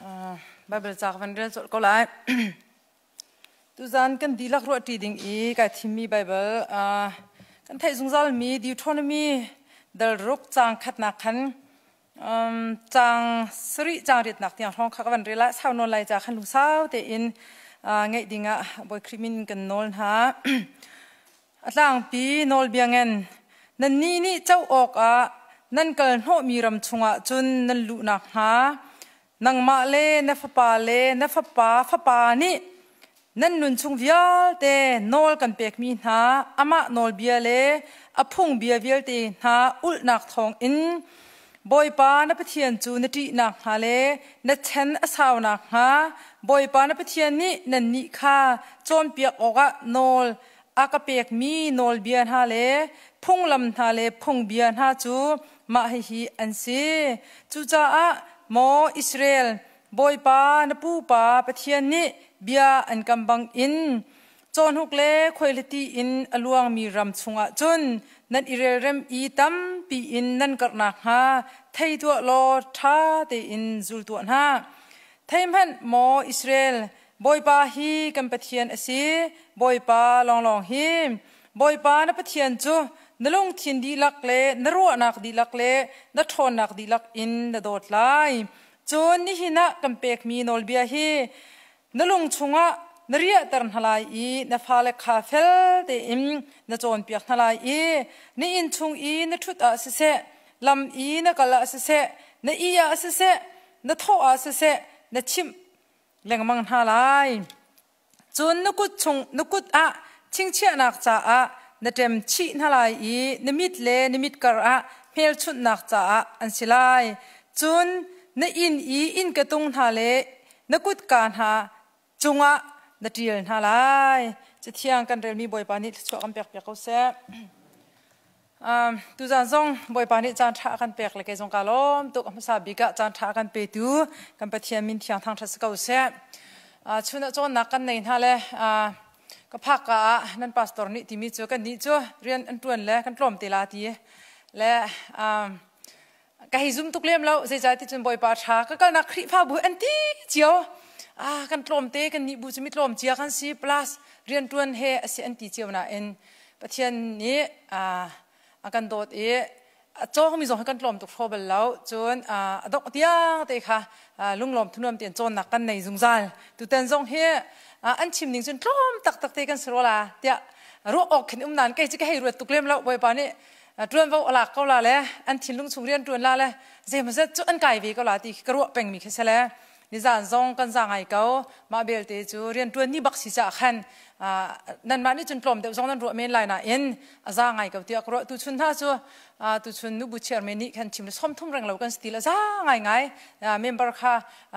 Bible ca ka van rel colh ko lai. Tuzan kan dihlak ruahṭi ding i kai thimmi Bible kan theih zungzalmi Deuteronomy dal ruk caang khatnak khan caang sarih caang riatnak tiang hrawng kha ka van rel ah sau nawn lai ca khan lungsau tein ngaih dingah Bawi Khrih min kan nawl hna. A tlangpi nawlbia ngen nannih nih co awkah nan kal hnawhmi ram chungah cun nan luh nakhnga nangmah le na fapa le na fapa fapa nih nan nun chung vialte nawl kan pekmi hna amah nawlbia le a phungbia vialte hna ulhnak thawngin Bawipa na Pathian cu na ṭih nakhnga le na chan a sau nakhnga Bawipa na Pathian nih nannih kha cawnpiak awkah nawl a ka pekmi nawlbia hna le phunglam hna le phungbia hna cu mah hihi an si. Cucaah maw Israel, Bawipa na pupa Pathian nih bia an kam bangin cawhnuk le khuaihliti in a luangmi ram chungah cun nan i relrem i tampi in nan karh nakhnga thei tuah law ṭha tein zul tuah hna. Thei hmanh maw Israel, Bawipa hi kan Pathian a si, Bawipa lawnglawng hi. Bawipa na Pathian cu na lungthin dihlak le na ruahnak dihlak le na ṭhawnnak dihlak in na dawt lai. Cun nihin ah kan pekmi nawlbia hi na lung chungah na riahter hna lai i na fale kha fel tein na cawnpiak hna lai i na inn chung i na ṭhut ah siseh, lam i na kal ah siseh, na ih ah siseh, na thawh ah siseh, na chimh lengmang hna lai. Cun na kut chung na kut ah chingchiahnak caah na ṭem chih hna lai i na mit le na mit kar ah hmelchunhnak caah an si lai. Cun na inn i innka tung hna le na kutka hna cungah na ṭial hna lai. Cathiang kan relmi Bawipa nih thluachuah kan pekpiak ko seh. Tuzaan zong Bawipa nih caan ṭha a kan pek le kei zong kaa lawm tuk. A hmasa bik ah caan ṭha a kan petu kan Pathian min thiang thangṭhat si ko seh. Chun ah cawnnak kan nei hna le ka phak ka ah nan pastor nih timi cu kan nih cu rian an ṭuan le kan tlawm te la ti le ka hei zum tuk lem lo. Zeicah ti cun Bawipa ṭha ka kalnak Khrihfabu an ti cio kan tlawm te, kan nih bu cu mi tlawm cia kan si, plus rian ṭuan he a si an ti cio nain Pathian nih a kan dawt i a cawngmi zong hi kan tlawm tuk hraw bal lo. Cun a dongh tiang te kha lunglawm thunuam tein cawnnak kan nei zungzal. Tutan zong hi an chim ning cun tlawm taktak te kan si rua la tiah ruah awk khin um nain kei cu ka hei ruat tuk lem lo. Bawipa nih ṭuanvo a lak ko la le an thinlung chung rian ṭuan la le zeimawzat cu an kai ve ko la ti khi ka ruah pengmi khi si le nizan zong kan za ngai ko. Mah belte cu rianṭuan ni bak si caah khan nanmah nih cun tlawm deuh zong nan ruah men lai nain a za ngai ko tiah ka ruah. Tuchun hna cu tuchun nubu chairman nih khan chim le 30 reng lo kan si ti le za ngai ngai member kha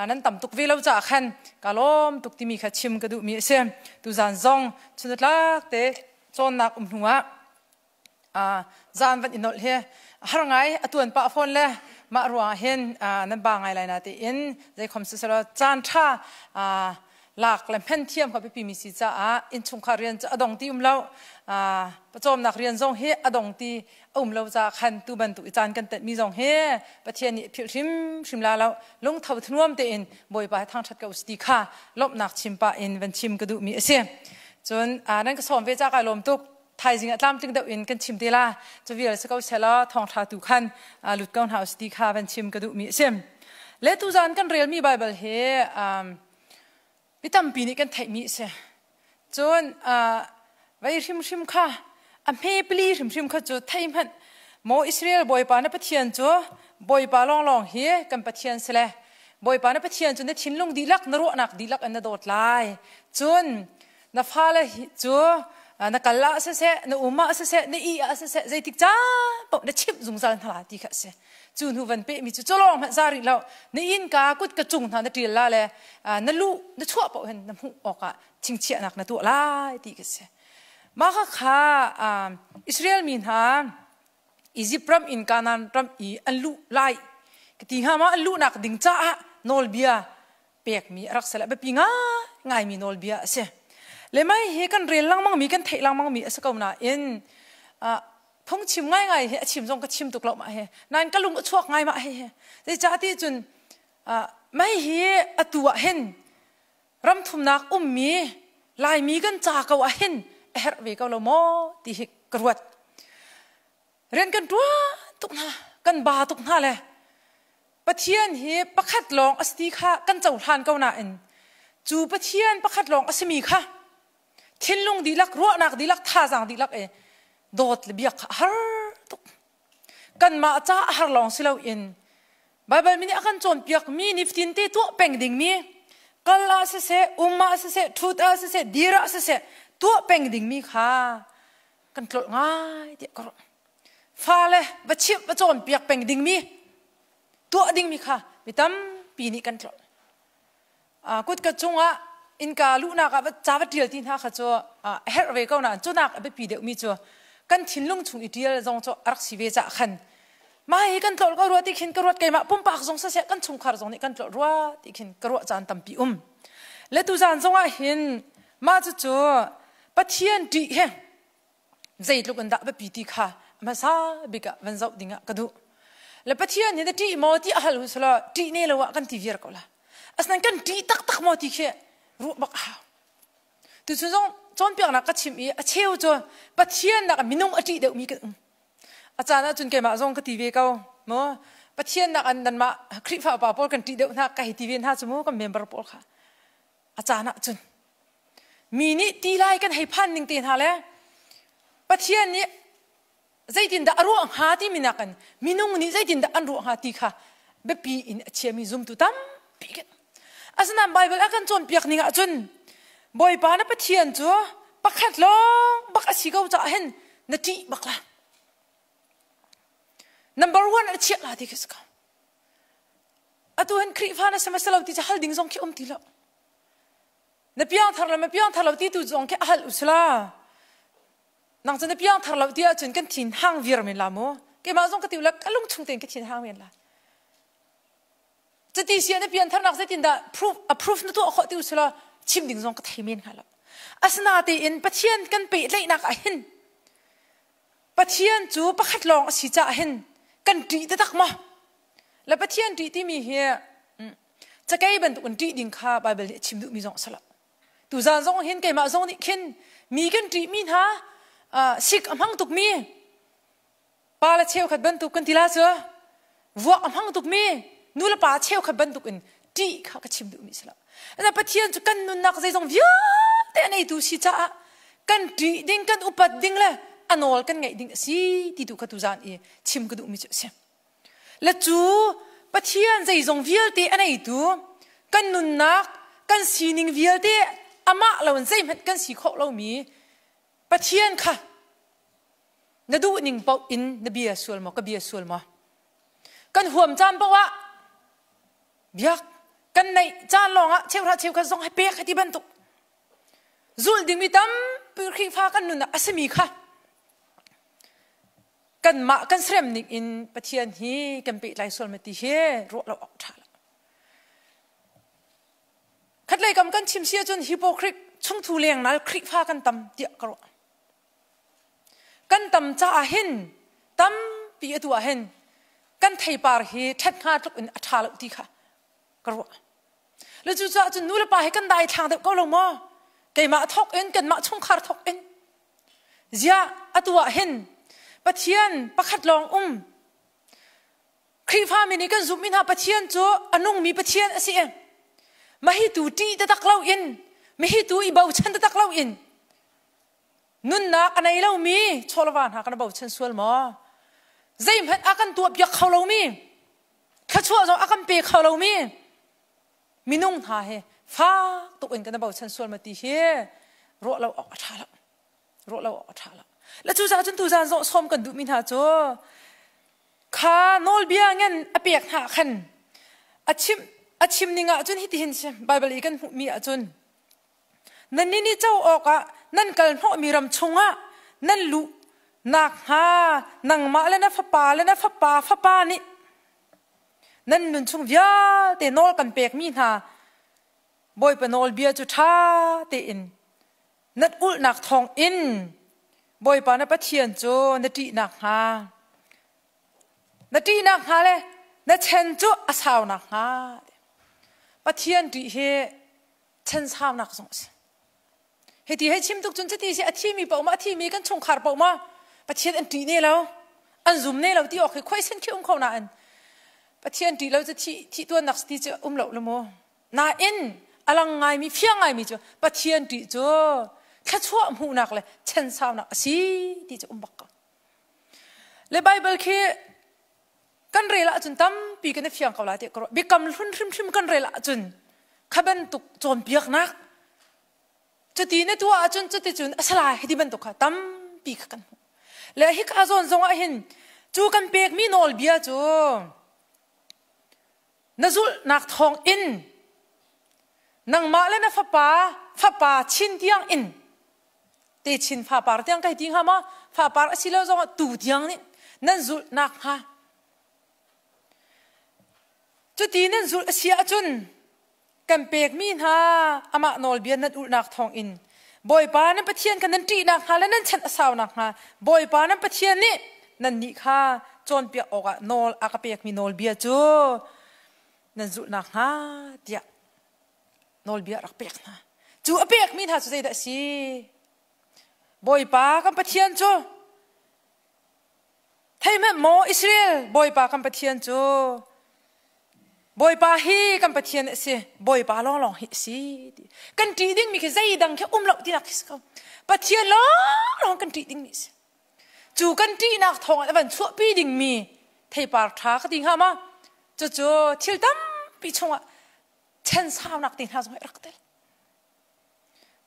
nan tam tuk ve lo caah khan ka lawm tuk timi kha chim ka duhmi a si. Tuzan zong chun tlak te cawnnak um hnu ah zan van i nolh hi har ngai a tuan pah fawn le mah ruangah hin nan ba ngai lai na tiin zeikhom siselaw caan ṭha lak le hman thiam kha biapi mi si caah innchungkhar rian cu a dong ti um lo, pawcawmnak rian zong hi a dong ti a um lo caah khan tu bantuk i caan kan tenh mi zong hi Pathian nih philh hrimhrim la lo, lungtho thunuam tein Bawipa he thangṭhat ko ti kha lawmhnak chim pah in van chim ka duh mi a si. Cun nan ka sawm ve ca kai lawm tuk. Thaizing ah tlamtling deuh in kan chim te la. Cu vial si ko selaw thawngṭha tu khan lut ko hna usih ti kha van chim ka duhmi a si. Le tuzan kan relmi Baibal hi mi tampi nih kan theihmi a si. Cun vei hrimhrim kha a hme pali hrimhrim kha cu thei hmanh. Maw Israel, Bawipa na Pathian cu Bawipa lawnglawng hi kan Pathian si le Bawipa na Pathian cu na thinlung dihlak, na ruahnak dihlak in na dawt lai. Cun na fale cu na kal ah siseh, na um ah siseh, na ih ah siseh, zeitik caan paoh na chimh zungzal hna la ti kha a si. Cu hnu van pehmi cu culawng hmanh za rih lo, na innka kut ka cung hna na ṭial la le na luh na chuah paoh hin na hmuh awkah chingchiahnak na tuah lai ti kha si. Mah kha Israel mi hna Izipt ram in Kanaan ram i an luh lai ka ti hnga ma, an luhnak ding caah nawlbia pekmi a rak si le biapi ngaingaimi nawlbia a si. Le mai hi kan rel lengmangmi, kan theih lengmangmi a si ko nain phungchim ngaingai hi a chim zong ka chim tuk lo mah hi. Nain ka lung a chuak ngai mah hi. Zeicah ti cun Mei hi atu ah hin ramthumnak ummi Laimi kan ca ko ah hin a herh ve ko lo maw ti hi ka ruat. Rian kan ṭuan tuk hna, kan ba tuk hna le Pathian hi pakhat lawng a si ti kha kan cohlan ko nain cu Pathian pakhat lawng a simi kha thinlung dihlak, ruahnak dihlak, thazaang dihlak i dawt le biak kha a har tuk. Kanmah ca a har lawng si loin Baibal mi nih a kan cawnpiak mi nifatin te tuah peng dingmi kal ah siseh, um ah siseh, ṭhut ah siseh, dir ah siseh tuah peng dingmi kha kan tlolh ngai tiah ka ruah. Fale va chimh va cawnpiak peng dingmi tuah dingmi kha mi tampi nih kan tlolh. Kutka cungah innka luhnak ah ca va ṭial ti hna kha cu a herh ve ko nain cunak a biapi deuhmi cu kan thinlung chung i ṭial zong cu a rak si ve cah khan mah hi kan tlolh ko rua ti khin ka ruat keimah pumpak zong siseh kan chungkhar zong nih kan tlolh rua ti khin ka ruah caan tampi um le tuzaan zongah hin mah cucu Pathian ṭih he zeitluk in dah biapi ti kha hmasa bik ah van zoh ding ah ka duh. Le Pathian hi na ṭih maw ti a hal hu selaw ṭih ne lo ah kan ti viar ko la. Asinain kan ṭih taktak maw ti khi ruah bak a hau. Tuchun zong cawnpiaknak ka chim i a cheu cu Pathian nak minung a ṭih deuhmi kan um. A caan ahcun keimah zong ka ti ve ko. Maw Pathian nak an nanmah Khrihfa upa pawl kan ṭih deuh hna ka hei ti ve hna cu mu kan member pawl kha. A caan ahcun mi nih ti lai kan hei phan ning te hna le Pathian nih zeitindah a ruah hnga timi nakin minung nih zeitindah an ruah hnga ti kha biapi in a chiami zumtu tampi kan asinain Baibal a kan cawnpiak ning ahcun Bawipa na Pathian cu pakhat lawng bak a si ko caah hin na ṭih bak la number one a chiah la ti khi si ko atu hin Khrihfa na si ma si lo ti cu hal ding zong khi um ti lo Na piangthar lo ma piangthar lo ti tu zong khi a hal usila. Nang cu na piangthar lo ti ahcun kan thin hang vir men la mu. Keimah zong ka ti la ka lung chung tein ka thin hang men la. Cuti si na piantharnak zeitindah proof approve na tuah khawh ti usila chim ding zong ka thei men hnga lo. Asinatein Pathian kan pehtlaihnak ah hin Pathian cu pakhat lawng a si caah hin kan ṭih taktak maw? Le Pathian ṭih timi hi cakei bantuk in ṭih ding kha Baibal nih a chim duhmi zong a si lo. Tuzaan zong hin keimah zong nih khin mi kan ṭihmi hna sik a hmang tukmi pa le cheukhat bantuk kan ti la cu vuak a hmang tukmi nu le pa cheukhat bantuk in ṭih kha ka chim duhmi si lo. Pathian cu kan nunnak zeizong vialte a neitu si caah kan ṭih ding kan upat ding le a nawl kan ngaih ding a si ti tu kha tuzaan i chim ka duhmi cu a si. Le cu Pathian zeizong vialte a neitu kan nunnak kan sining vialte amah lo in zeihmanh kan si khawh lomi Pathian kha na duh ning paoh in na bia sual maw ka bia sual maw kan huam caan paoh ah biak kan neih caan lawngah cheuhra cheukhat zong he pek ti bantuk zulh dingmi tampi Khrihfa kan nun ah a simi kha kanmah kan serem ning in Pathian hi kan pehtlai sual ma ti hi ruah lo awk ṭha lo. Khatlei kam kan chim si ahcun hypocrite chungthu lengnal Khrihfa kan tam tiah ka ruah. Kan tam caah hin tampi atu ah hin kan theipar hi ṭhat hnga tluk in a ṭha lo ti kha ka ruah. Le cucaah cun nu le pa hi kan dai thlang deuh ko lo maw? Keimah thawk in kanmah chungkhar thawk in Ziah atu ah hin Pathian pakhat lawng um Khrihfami nih kan zumhmi hna Pathian cu a nungmi Pathian a si i mahi tu ṭih taktak loin mahi tu i bochan taktak loin nunnak a nei lomi chawlva hna kan bochan sual maw? Zeihmanh a kan tuahpiak kho lomi thluachuah zong a kan pe kho lomi minung hna hi fak tuk in kan bochan sual ma ti hi ruah lo awk a ṭha lo ruah lo awk a ṭha lo le cucaah cun tuzaan zawh sawm kan duhmi hna cu kha nawlbia ngan a pek hna khan a chim a chim ning ah cun hitihin si Bible i kan hmuhmi ah cun nan nih nih co awkah nan kal hnawhmi ram chungah nan luh nak hnga nangmah le na fapa le na fapa fapa nih Nan nun chung vialte nawl kan pekmi hna Bawipa nawlbia cu ṭha tein nan ulhnak thawngin Bawipa na Pathian cu na ṭih nakhnga na ṭih nakhnga le na chan cu a sau nakhnga. Pathian ṭih hi chansaunak zong a si. Hiti hei chim tuk cun cuti si a thimi paoh ma a thimi kan chungkhar paoh ma Pathian an ṭih ne lo an zum ne lo ti awk hi khuaisen khi um kho nain Pathian ṭih lo cu thih thih tuannak ti cu um lo lu mu. Nain a lang ngaimi fiang ngaimi cu Pathian ṭih cu thluachuah hmuhnak le chansaunak a si ti cu um bak ko. Le Bible khi kan rel ahcun tampi kan i fiang ko lai tiah ka ruah. Biakam hlun hrimhrim kan rel ahcun kha bantuk cawnpiaknak cuti na tuah ahcun cuticun a si lai hiti bantuk kha tampi kha kan hmuh. Le hika zawn zong ah hin cu kan pekmi nawlbia cu na zulhnak thawng in nangmah le na fapa fapa chin tiang in techin fapar tiang kai ti hnga maw fapar a si lo zongah tu tiang nih nan zulh nakhnga cuti nan zulh a si ahcun kan pekmi hna amah nawlbia nan ulhnak thawngin Bawipa nan Pathian kha nan ṭih nakhnga le nan chan a sau nakhnga Bawipa nan Pathian nih nannih kha cawnpiak awkah nawl a ka pekmi nawlbia cu nan zulh nakhnga tiah nawlbia a rak pek hna. Cu a pekmi hna cu zeidah a si? Bawipa kan Pathian cu thei hmanh maw Israel Bawipa kan Pathian cu Bawipa hi kan Pathian a si Bawipa lawnglawng hi a si kan ṭih dingmi khi zeidang khi um lo tinak khi si ko Pathian lawnglawng kan ṭih dingmi a si cu kan ṭihnak thawng a van chuahpi dingmi theipar ṭha ka ti hnga ma cucu thil tampi chungah chansaunak te hna zong hi rak tel.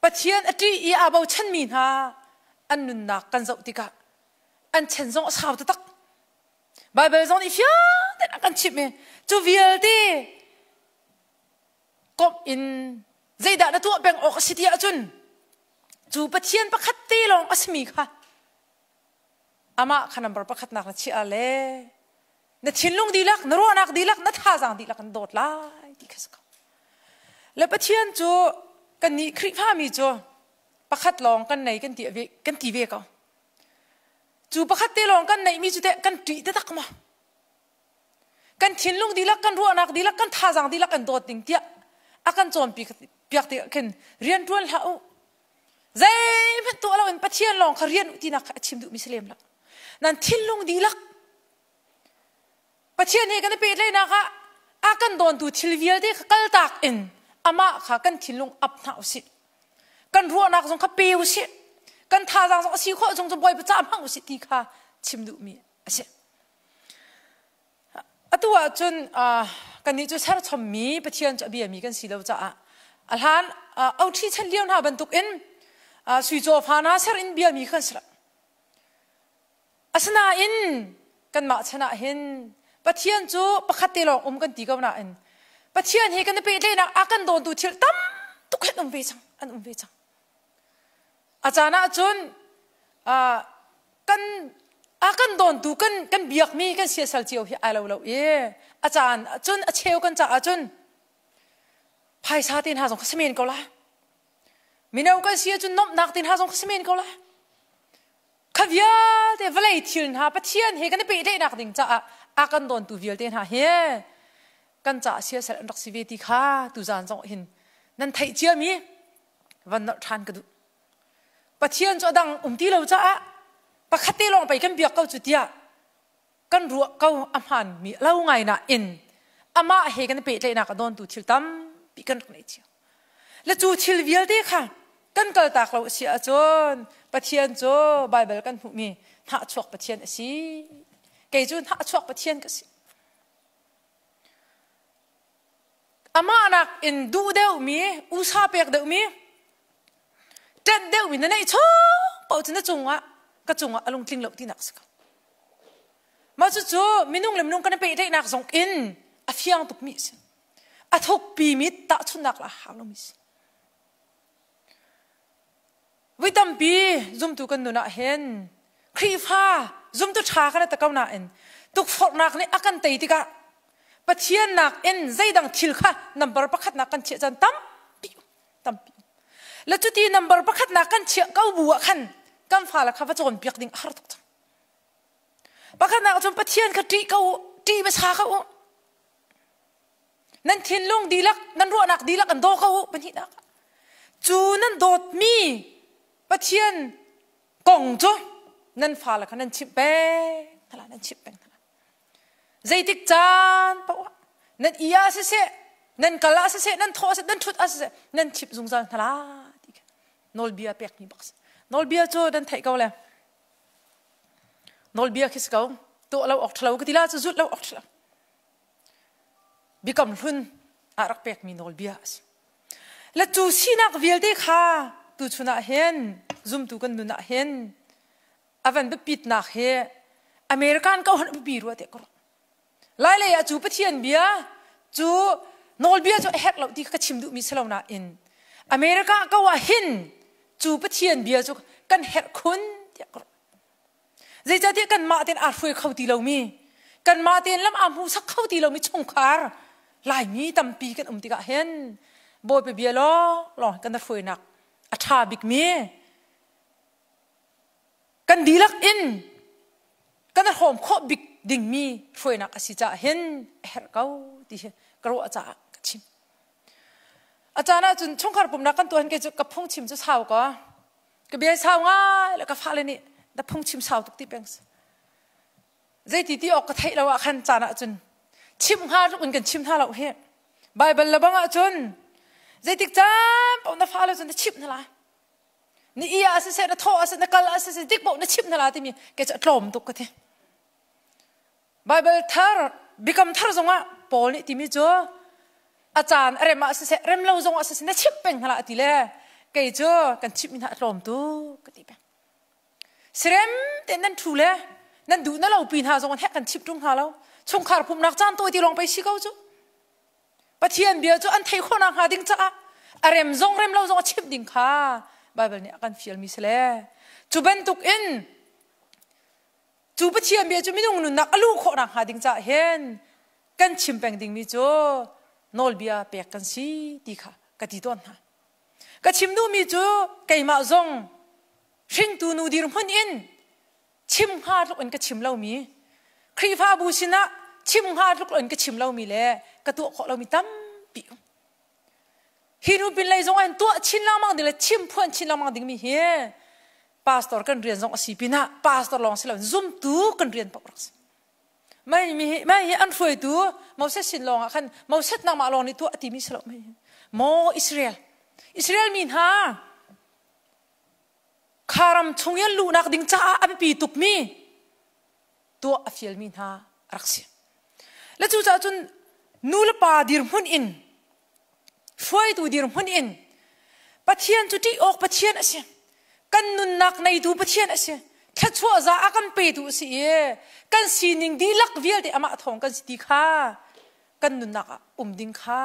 Pathian a ṭih i aa bochanmi hna an nunnak kan zoh tikah an chan zong a sau taktak. Baibal zong nih fiang tein a kan chimh i cu vialte komh in zeidah na tuah peng awk a si ti ahcun cu Pathian pakhat te lawng a simi kha amah kha number pakhatnak na chiah le na thinlung dihlak na ruahnak dihlak na thazaang dihlak in dawt lai ti kha si ko le Pathian cu kannih Khrihfami cu pakhat lawng kan nei kan ti ve kan ti ve ko cu pakhat te lawng kan neihmi cu teh kan ṭih taktak maw kan thinlung dihlak kan ruahnak dihlak kan thazaang dihlak kan dawt ding tiah a kan cawnpi piak tikah khin rian ṭuan hlah u zeihmanh tuah loin Pathian lawng kha rian u tinak kha a chim duhmi si lem lo nan thinlung dihlak Pathian he kan i pehtlaihnak ah a kan dawntu thil vialte kha kaltak in amah kha kan thinlung ap hna usih kan ruahnak zong kha pe usih kan thazaang zong a si khawh zong cu Bawipa ca hmang usih ti kha chim duhmi a si Atu ahcun kannih cu serchommi Pathian cu a biami kan si lo caah a hlan oṭhi chan lio hna bantukin sui cawfa hna ser in biami kan si lo. Asinain kanmah chan ah hin Pathian cu pakhat te lawng um kan ti ko nain Pathian he kan i pehtlaihnak a kan dawntu thil tam tuk hin um ve cang an um ve cang. A caan ahcun kan a kan dawntu kan kan biakmi kan siasal cio hi ai lo lo i a caan cun a cheu kan caah cun phaisa te hna zong kha si men ko la mino kan si ahcun nomhnak te hna zong kha si men ko la kha vialte vawlei thil hna Pathian he kan i pehtlaihnak ding caah a kan dawntu vialte hna hi kan caah siasal an rak si ve ti kha tuzaan zong hin nan theih ciami van nolh ṭhan ka duh Pathian cu a dang um ti lo caah pakhat te lawng pei kan biak ko cu tiah kan ruah ko a hmaanmi lo ngai nain amah he kan i pehtlaihnak a dawntu thil tampi kan rak nei cio. Le cu thil vialte kha kan kaltak lo a si ahcun Pathian cu Baibal kan hmuhmi hnahchuak Pathian a si. Kei cu hnahchuak Pathian ka si. Amah nakin duh deuhmi, usa pek deuhmi, ṭanh deuhmi na neih chung paoh cu na cungah ka cungah a lungtling lo tinak a si ko. Mah cucu minung le minung kan i pehtlaihnak zong in a fiang tukmi a si. A thukpimi tahchunhnak la hau lomi a si. Voi tampi zumtu kan nun ah hin Khrihfa zumtu ṭha kan ta ko nain tukforhnak nih a kan tei tikah Pathian nakin zeidang thil kha number pakhatnak kan chiah caan tampi tampi le cuti number pakhatnak kan chiah ko bu ah khan kan fale kha va cawnpiak ding a har tuk cang. Pakhatnak cun Pathian kha ṭih ko ṭih hmasa ko u. Nan thinlung dihlak, nan ruahnak dihlak an daw ko u pahnihnak. Cu nan dawtmi Pathian kong cu nan fale kha nan chimh peng hna nan chimh peng hna. Zeitik caan paoh ah nan i ah siseh, nan kal ah siseh, nan thawh ah siseh, nan ṭhut ah siseh, nan chimh zungzal hna la ti kha nawlbia pekmi bak si. Nawlbia cu nan theih ko le. Nawlbia khi si ko. Tuah lo awk ṭhalo ka ti la cu zulh lo awk ṭhalo. Biakam hlun ah rak pekmi nawlbia a si. Le cu sinak vialte kha tuchun ah hin zumtu kan nun ah hin a van biapitnak hi American ko han biapi rua te ka ruah. Lailei ah cu Pathian bia cu nawlbia cu a herh lo ti ka chim duhmi si lo nain America ko ah hin cu Pathian bia cu kan herh khun tiah ka ruah. Zeicahtiah kanmah tein aa hruai kho ti lomi, kanmah tein lam aa hmuhsak kho ti lomi chungkhar Laimi tampi kan um tikah hin Bawipa bia lawnglawng kan hruainak a ṭha bikmi kan dihlak in kan hrawm khawh bik dingmi hruainak a si caah hin a herh ko ti hi ka ruah caah ka chim. A caan ahcun chungkhar pumhnak kan tuah hin kei cu ka phungchim cu sau ko. Ka bia sau ngai le ka fale nih na phungchim sau tuk ti peng si. Zeiti ti awk ka theih lo ah khan caan ahcun chimh hnga tluk in kan chim hna lo hi. Bible le bang ahcun zeitik caan paoh na fale cun na chimh hna lai. Ni i ah siseh, na thawh ah siseh, na kal ah siseh, dik paoh na chimh hna lai timi kei cu a tlawm tuk ka ti. Bible thar, biakam thar zongah Paul nih timi cu a caan a rem ah siseh, rem lo zongah siseh na chimh peng hna lah ti le kei cu kan chimhmi hna a tlawm tuk ka ti peng. Sirem tein nan thu le nan duh na lo pi hna zong hek kan chimh ṭung hna lo. Chungkhar pumhnak caan tawi ti lawng pei si ko cu. Pathian bia cu an theih khawh nakhnga ding caah a rem zong rem lo zong a chimh ding kha Bible nih a kan fialmi si le cu bantuk in Cu Pathian bia cu minung nunnak a luh khawh nakhnga ding caah hin kan chim peng dingmi cu nawlbia pek kan si ti kha ka ti tawn hna. Ka chim duhmi cu keimah zong hringtu nu dirhmun in chim hnga tluk in ka chim lomi Khrihfabu sinah chim hnga tluk in ka chim lomi le ka tuah khawh lomi tampi um. Hi hnu pinlei zong ah tuah chin lengmang ding le chim phuan chin lengmang dingmi hi pastor kan rian zong a si pinah pastor lawng si lo zumtu kan rian paoh rak si. Mai mi mai hi an hruaitu Moses sin lawng ah khan Moses nangmah lawng nih tuah a timi si lo mai. Maw Israel Israel mi hna kharam chung in luhnak ding caah a biapi tukmi tuah a fialmi hna a rak si. Le cucaah cun nu le pa dirhmun in hruaitu dirhmun in Pathian cu ṭih awk Pathian a si. Kan nunnak neitu Pathian a si. Thluachuah za a kan petu a si i kan sining dihlak vialte amah thawng kan si ti kha kan nunnak ah um ding kha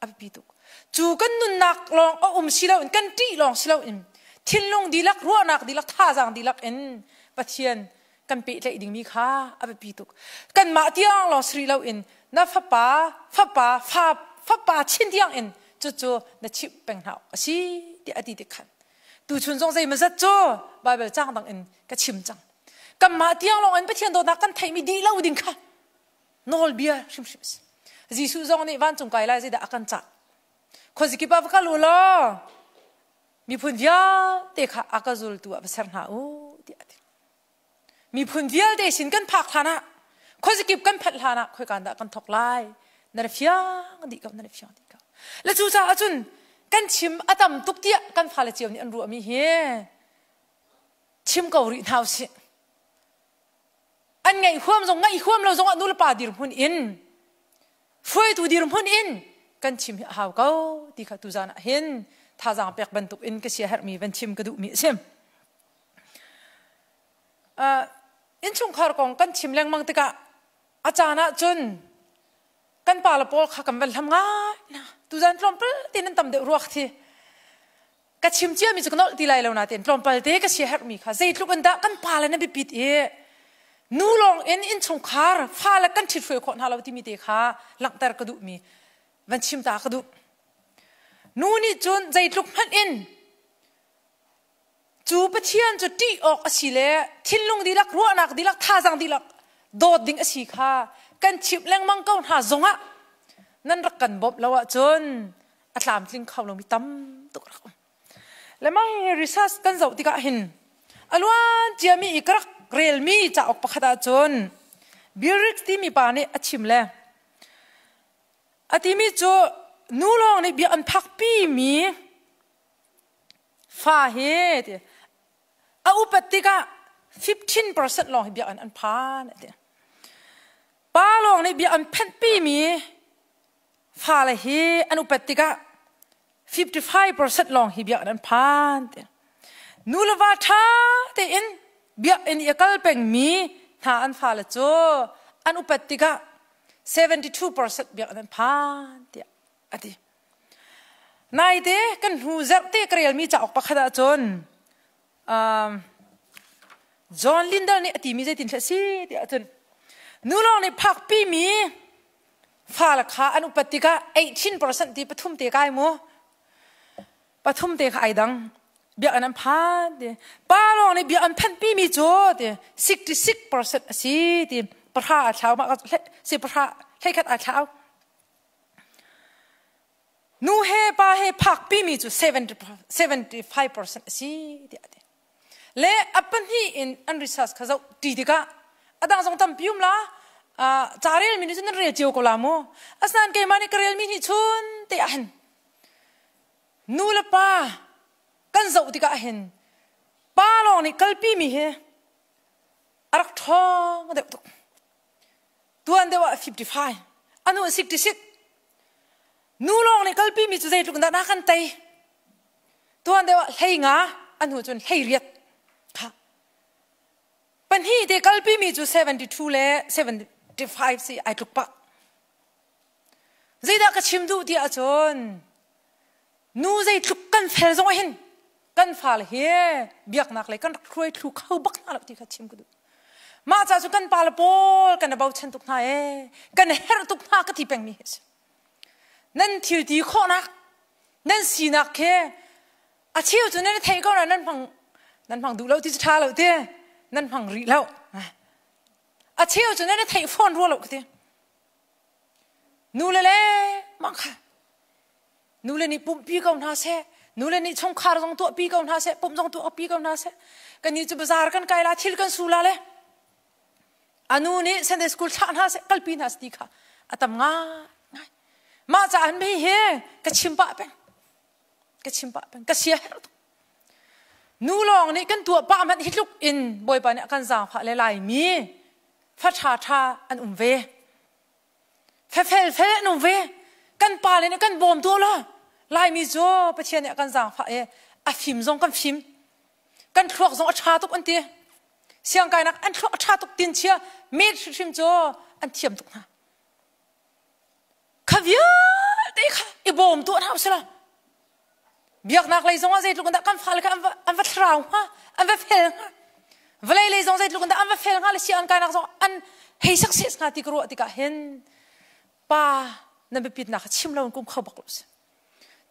a biapi tuk. Cu kan nunnak lawng a um si loin kan ṭih lawng si loin thinlung dihlak, ruahnak dihlak, thazaang dihlak in Pathian kan pehtlaih dingmi kha a biapi tuk. Kanmah tiang lawng si rih loin na fapa, fapa, fa, fapa chin tiang in cucu na chimh peng hna awk a si tiah a ti tik khan tuchun zong zeimazat cu Baibal caang dang in ka chim cang. Kanmah tiang lawng in Pathian dawtnak kan theihmi dih lo ding kha nawlbia hrimhrim a si. Jesuh zong nih vancung kai lai zeidah a kan cah. Khuazikip ah va kal u law miphun vialte kha a ka zultu ah va ser hna u tiah a ti. Miphun vialte sin kan phak hlan ah khuazikip kan phanh hlan ah khoikan dah kan thok lai na ra fiang dih ko na ra fiang dih ko. Le cucaah cun kan chim a tam tuk tiah kan fale cio nih an ruahmi hi chim ko rih hna usih. An ngaih huam zong ngaih huam lo zongah nulepa dirhmun in hruaitu dirhmun in kan chim hi a hau ko ti kha tuzan ah hin thazaang pek bantuk in ka siaherhmi van chim ka duhmi a si. Uh, innchungkhar kong kan chim lengmang tikah a caan ah cun kan pa le pawl kha kan van hlam ngai na tuzan tlawmpal te nan tam deuh ruak thi ka chim ciami cu ka nolh ti lai lo nain tlawmpal te ka siaherhmi kha zeitluk in dah kan pa le na biapit i nu lawng in innchungkhar fale kan ṭhithruai khawh hna lo timi te kha langhter ka duhmi van chim ta ka duh. Nu nih cun zeitluk hmanh in cu Pathian cu ṭih awk a si le thinlung dihlak, ruahnak dihlak, thazaang dihlak dawt ding a si kha kan chimh lengmang ko hna zongah. Nan rak kan bawmh lo ahcun a tlamtling kho lomi tam tuk rak um. Le mah hi research kan zoh tikah hin a luan ciami i ka rak relmi cauk pakhat ahcun Bill Riggs timi pa nih a chim le a timi cu nu lawng nih bia an phakpi mi fa hi ti a upat tikah 15% lawng hi biakinn an phan a ti. Pa lawng nih bia an phenhpi mi fale hi an upat tikah 55% lawng hi biakinn an phan ti. Nu le va ṭha tein biakinn i a kal pengmi hna an fale cu an upat tikah 72% biakinn an phan tiah a ti. Naite kan hnu zarhte ka relmi cauk pakhat ahcun um, John Lindell nih a timi zeitin a si ti ahcun nu lawng nih phakpi mi fale kha an upat tikah 18% ti pathum te kai mu pathum te kha ai dang biakinn an phan ti pa lawng nih bia an phanhpi mi cu ti 66% a si ti pahra a thlau mah si pahra hleikhat a thlau Nu he pa he phakpi mi cu 75% a si tiah a ti. Le a pahnih in an research kha zoh ti tikah a dang zong tampi um la ca rel mi nih cun nan rel cio ko la mu. Asinain keimah nih ka rel mi nih chun te ah hin nu le pa kan zoh tikah hin pa lawng nih kalpi mi hi a rak ṭhawng deuh tuk. Tuan deuh ah 55, anu 66. Nu lawng nih kalpi mi cu zeitluk dah na kan tei. Tuan deuh ah hlei nga, anu cun hlei riat. Kha. Pahnih te kalpi mi cu 72 le 75 si ai tluk pah. Zeidah ka chim duh ti ahcun nu zeitluk kan fel zong ah hin kan fale hi biaknak lei kan rak hruai thlu kho bak hna lo ti kha chim ka duh. Mah ca cu kan pale pawl kan i bochan tuk hna ee, kan herh tuk hna ka ti pengmi hi a si. Nan thil ti khawhnak, nan sinak khi a cheu cu nan i theih ko na nan hmang nan hmang duh lo ti cu ṭha lo ti nan hmang rih lo. A cheu cu nan i theih fawn rua lo ka ti. Nule le mah kha nule nih pumhpi ko hna seh nule nih chungkhar zong tuahpi ko hna seh pumh zong tuahpi ko hna seh kannih cu bazaar kan kai la thil kan su la le anu nih Sunday school thlah hna seh kalpi hna seh ti kha a tam ngai ngai mah caah mi hi ka chim pah peng ka chim pah peng ka sia herh tuk nu lawng nih kan tuah pah hmanh hi tluk in bawipa nih a kan zaangfah le laimi fa ṭha ṭha an um ve Fefel fel an um ve. Kan pa le nih kan bawm tuah law Laimi cu Pathian nih a kan zaangfah i a fim zong kan fim. Kan thluak zong a ṭha tuk an ti. Siangkainak an thluak a ṭha tuk tin chia met hrimhrim cu an thiam tuk hna. Kha vialte kha i bawm tuah hna usih law Biaknak lei zongah zeitluk in dah kan fale kha an va thlarau hnga, an va fel hnga. Vawlei lei zong zeitluk in dah an va fel hnga le si an kainak zong an hei success hnga ti ka ruah tikah hin pa nan biapitnak kha chim lo in kum kho bak lo si.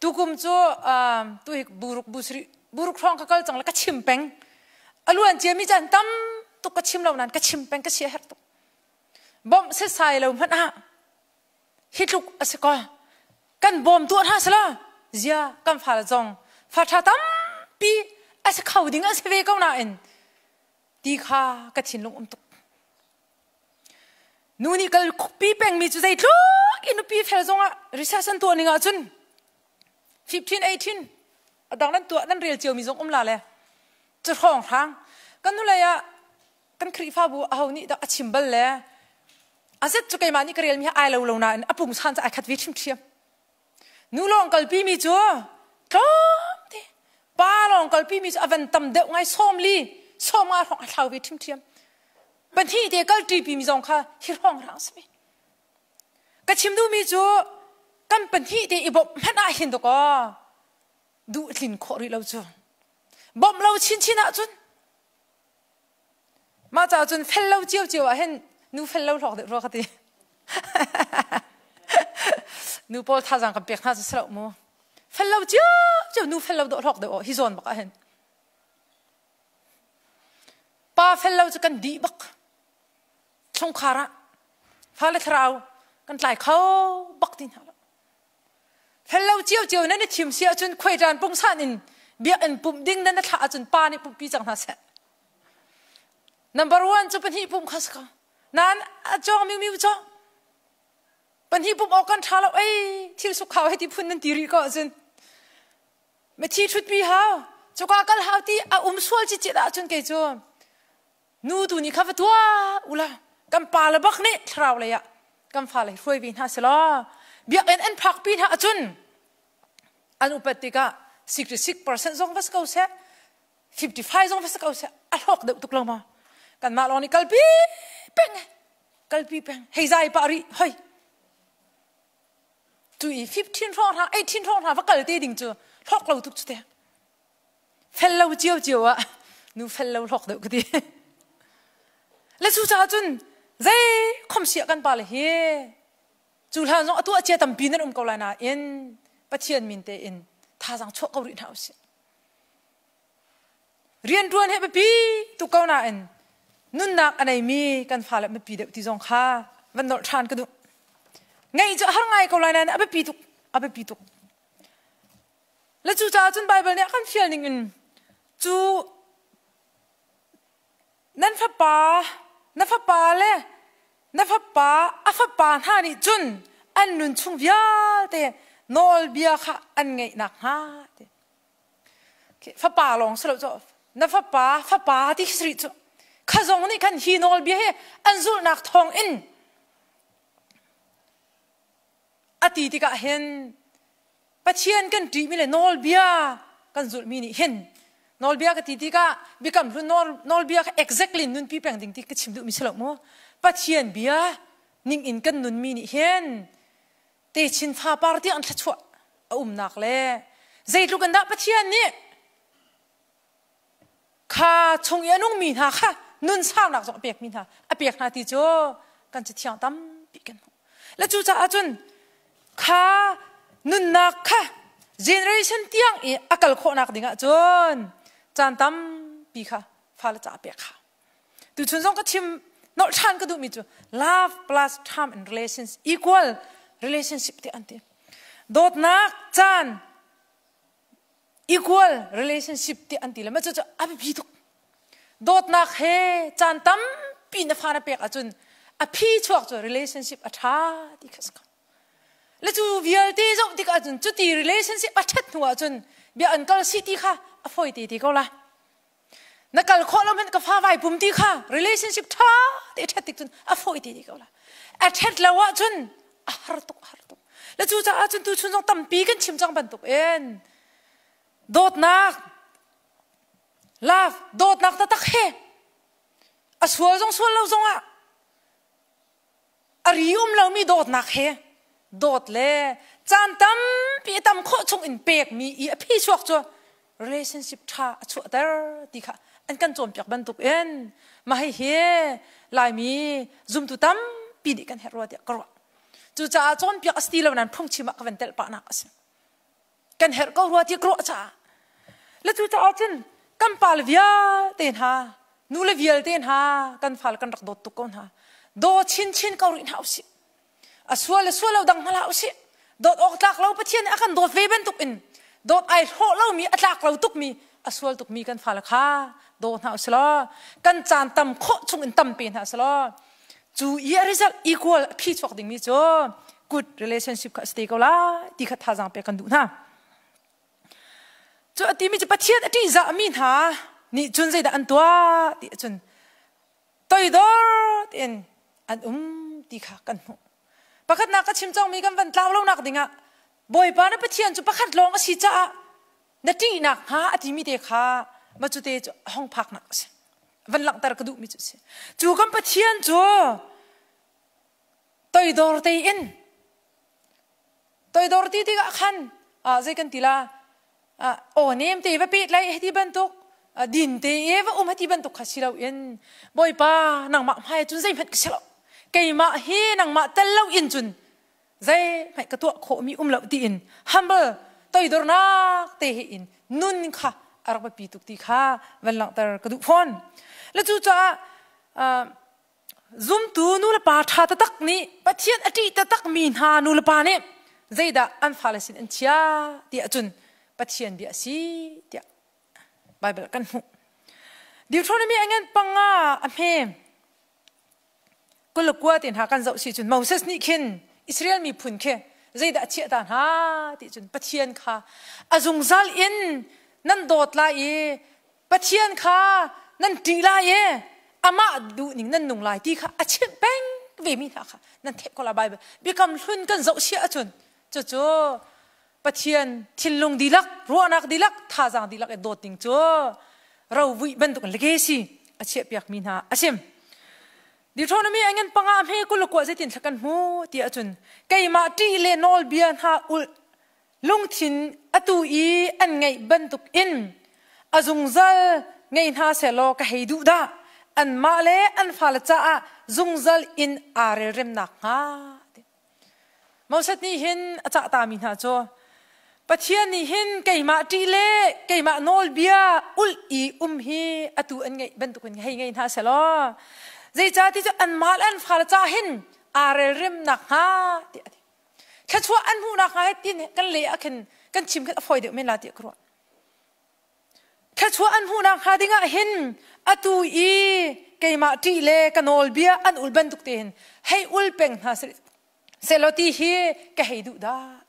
Tukum cu tu hi buruk busri buruk hrawng ka kal cang le ka chim peng. A luan cia mi caan tam tuk ka chim lo nain ka chim peng ka sia herh tuk. Bawmh setsai lo hmanh ah hi tluk a si ko kan bawm tuah hna selaw zia kan fale zong fa ṭha tampi a si kho ding a si ve ko nain ti kha ka thinlung um tuk nu nih kal pi pengmi cu zeitluk in nupi fel zongah research an tuah ning ahcun 15 18 a dang nan tuah nan rel cio mi zong um la le cu hrawng hrang kan nu lei ah kan Khrihfabu aho nih dah a chim bal le a zet cu keimah nih ka relmi hi ai lo lo nain a pungsan cu ai khat ve ṭhiamṭhiam nu lawng kalpi mi cu tlawmte pa lawng kalpi mi cu a van tam deuh ngai sawm li sawm nga hrawng a thlau ve ṭhiamṭhiam pahnih te kal ṭipi mi zong kha hi hrawng rang si ka chim duhmi cu kan pahnih te i bawmh hmanh ah hin dakaw duh tlin khawh rih lo cu bawmh lo chinchin ahcun Mah caah cun fel lo ciocio ah hin nu fel lo hlawk deuh rua ka ti. nu pawl thazaang kan pek hna cu si lo mu. Fel lo ciocio nu fel lo dawh hlawk deuh hi zawn bak ah hin. Pa fel lo cu kan dih bak. Chungkhar ah fale thlarau. Kan tlai kho bak ti hna lo. Fel lo cio cio nan i thim si ahcun khuaiṭan pungsan in biakinn pumh ding nan thlah ahcun pa nih pumhpi cang hna seh. Number one cu pahnih pumh kha si ko. Nain a cawng miu miu cawng. Pahnih pumh awk kan ṭha lo ei thil suk hau hei ti phun nan ti rih ko ahcun mithi ṭhutpi hau cuka kal hau ti a um sual cicet ahcun kei cu nu tu nih kha va tuah ula kan pa le bak nih thlarau lei ah kan fale hruai ve hna selaw biakinn an phak pi hna ahcun an upat tikah 66% zong va si ko seh 55 zong va si ko seh a hlawk deuh tuk lo ma kanmah lawng nih kalpi peng kalpi peng hei zai pah rih hoi tu i 15 hrawng hna 18 hrawng hna va kal te ding cu hlawk lo tuk cu te fel lo cio cio ah nu fel lo hlawk deuh ka ti le cu caah cun zei khom sia kan pa le hi cu hlan zong atu a cia tampi nan um ko lai nain Pathian min te in thazaang chuah ko rih hna usih Rianṭuan hi a biapi tuk ko nain nunnak a neimi kan fale biapi deuh ti zong kha van nolh ṭhan ka duh. Ngeih cu a har ngai ko lai nain a biapi tuk, a biapi tuk. Le cucaah cun Baibal nih a kan fial ning in cu nan fapa, na fapa le na fapa a fapa hna nih cun an nun chung vialte nawlbia kha an ngeih nakhnga ti. Fapa lawng si lo cu na fapa fapa ti khi rih cu kha zong nih khan hi nawlbia hi an zulhnak thawng in a ti tikah hin Pathian kan ṭihmi le nawlbia kan zulhmi nih hin nawlbia ka ti tikah biakam hlun nawlbia kha exactly nunpi peng ding ti ka chim duhmi si lo mu. Pathian bia ning in kan nunmi nih hin techin fapar tiang thluachuah a umnak le zeitluk in dah Pathian nih kha chung i a nungmi hna kha nun saunak zong a pekmi hna a pek hna ti cu kan cathiang tampi kan hmuh. Le cucaah cun kha nunnak kha generation tiang i a kal khawhnak ding ah cun caan tampi kha fale ca pek kha Tuchun zong ka chim nolh ṭhan ka duhmi cu love plus time and relations equal relationship ti an ti. Dawtnak caan equal relationship ti an ti le mah cucu a biapi tuk. Dawtnak he caan tampi na fa na pek ahcun a phi chuak cu relationship a ṭha ti kha si ko. Le cu vialte zoh tik ahcun cuti relationship a ṭhat hnu ahcun bia an kal si ti kha a fawi te te ko la. Na kal khawh lo hmanh ka fa vai pum ti kha relationship ṭha te ṭhat tik cun a fawi te ko la. A ṭhat lo ahcun a har tuk a har tuk. Le cucaah cun tuchun zong tampi kan chim cang bantuk in dawtnak love dawtnak taktak he a sual zong sual lo zong ah a ri um lomi dawtnak he dawt le caan tampi a tam khawh chung in pekmi i a phi chuak cu relationship ṭha a chuahter ti kha an kan cawnpiak bantuk in mah hihi Laimi zumtu tampi nih kan herh rua tiah ka ruah. Cucaah cawnpiak a si ti lo nain phungchim ah ka van telh pahnak a si. Kan herh ko rua ti ka ruah caah. Le cucaah cun kan pale vialte hna, nule vialte hna kan fale kan rak dawt tuk ko hna. Daw chinchin ko rih hna usih. A sual le sual lo dang hna hlah usih. Dawt awk tlak lo Pathian nih a kan dawt ve bantuk in dawt ai hlawh lomi a tlak lo tukmi a sual tukmi kan fale kha daw hna usih law kan caan tam khawh chung in tam pe hna usih law cu i a result equal a phi chuak dingmi cu good relationship kha a si te ko lai ti kha thazaang pek kan duh hna. Cu a timi cu Pathian a ṭihzahmi hna nih cun zeidah an tuah ti ahcun toidor tein an um ti kha kan hmuh. Pakhatnak ka chim cangmi kan van tlau lonak dingah Bawipa na Pathian cu pakhat lawng a si caah na ṭihnak hnga a timi te kha ma cu te cu a hong phaknak a si. Van langhter ka duhmi cu a si. Cu kan Pathian cu toidor tein toidor ti tikah khan zei kan ti la aw nem te va pet lai heti bantuk din te e va um heti bantuk kha si lo in bawipa nangmah hmai cun zeihmanh ka si lo keimah hi nangmah tel lo in cun zeihmanh ka tuah khawhmi um lo tiin humble toidornak te he in nun kha a rak biapi tuk ti kha van langhter ka duh fawn le cucaah. Zumtu nulepa ṭha taktak nih Pathian a ṭih taktak mi hna nulepa nih zeidah an fale sin an chia ti ahcun Pathian bia a si tiah Baibal kan hmuh. Deuteronomy a ngan panga a hme 29 te hna kan zoh si cun Moses nih khin Israel miphun khi zeidah a chiah ta hna ti cun Pathian kha a zungzal in nan dawt lai i Pathian kha nan ṭih lai i amah duhning nan nung lai ti kha a chimh peng ve mi hna kha nan theih ko la Bible biakam hlun kan zoh sia ahcun cucu Pathian thinlung dihlak ruahnak dihlak thazaang dihlak i dawt ding cu rovuih bantuk in legacy a chiahpiak mi hna a sim Deuteronomy a ngan panga hme 29 zeitin thla kan hmu ti ahcun keimah ṭih le nawlbia hna ulh lungthin atu i an ngeih bantuk in a zungzal ngei hna sehlaw ka hei duh dah anmah le an fale caah zungzal in aa relremnak hnga Moses nih hin a cahtami hna cu Pathian nih hin keimah ṭih le keimah nawlbia ulh i um hi atu an ngeih bantukin hei ngei hna sehlaw zeicahti cu anmah le an fale caah hin aa relremnak hnga tiah a ti. Thluachuah an hmuhnak hnga he tin kan leh ah khin kan chim khin a fawi deuh men la tiah ka ruah. Thluachuah an hmuhnak hnga ding ah hin atu i keimah ṭih le ka nawlbia an ul bantuk te hin hei ul peng hna sehlaw ti hi ka hei duh dah.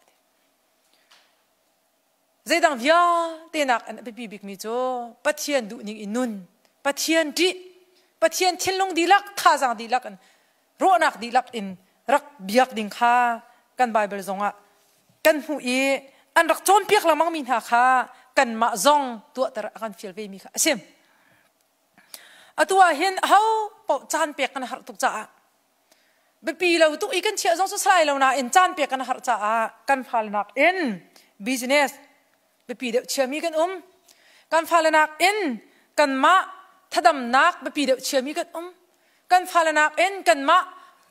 Zeidang vialte nak an a biapi bikmi cu Pathian duhning in nun, Pathian ṭih, Pathian thinlung dihlak, thazaang dihlak in, ruahnak dihlak in rak biak ding kha kan Baibal zongah kan hmuh i an rak cawnpiak lengmang mi hna kha kanmah zong tuahter a kan fial ve mi kha a si. Atu ah hin aho paoh caan pek kan harh tuk caah biapi lo tuk i kan chiah zong cu salai lo nain caan pek kan harh caah kan fale nak in business biapi deuh chiami kan um. Kan fale nak in kanmah thadamnak biapi deuh chiami kan um. Kan fale nak in kanmah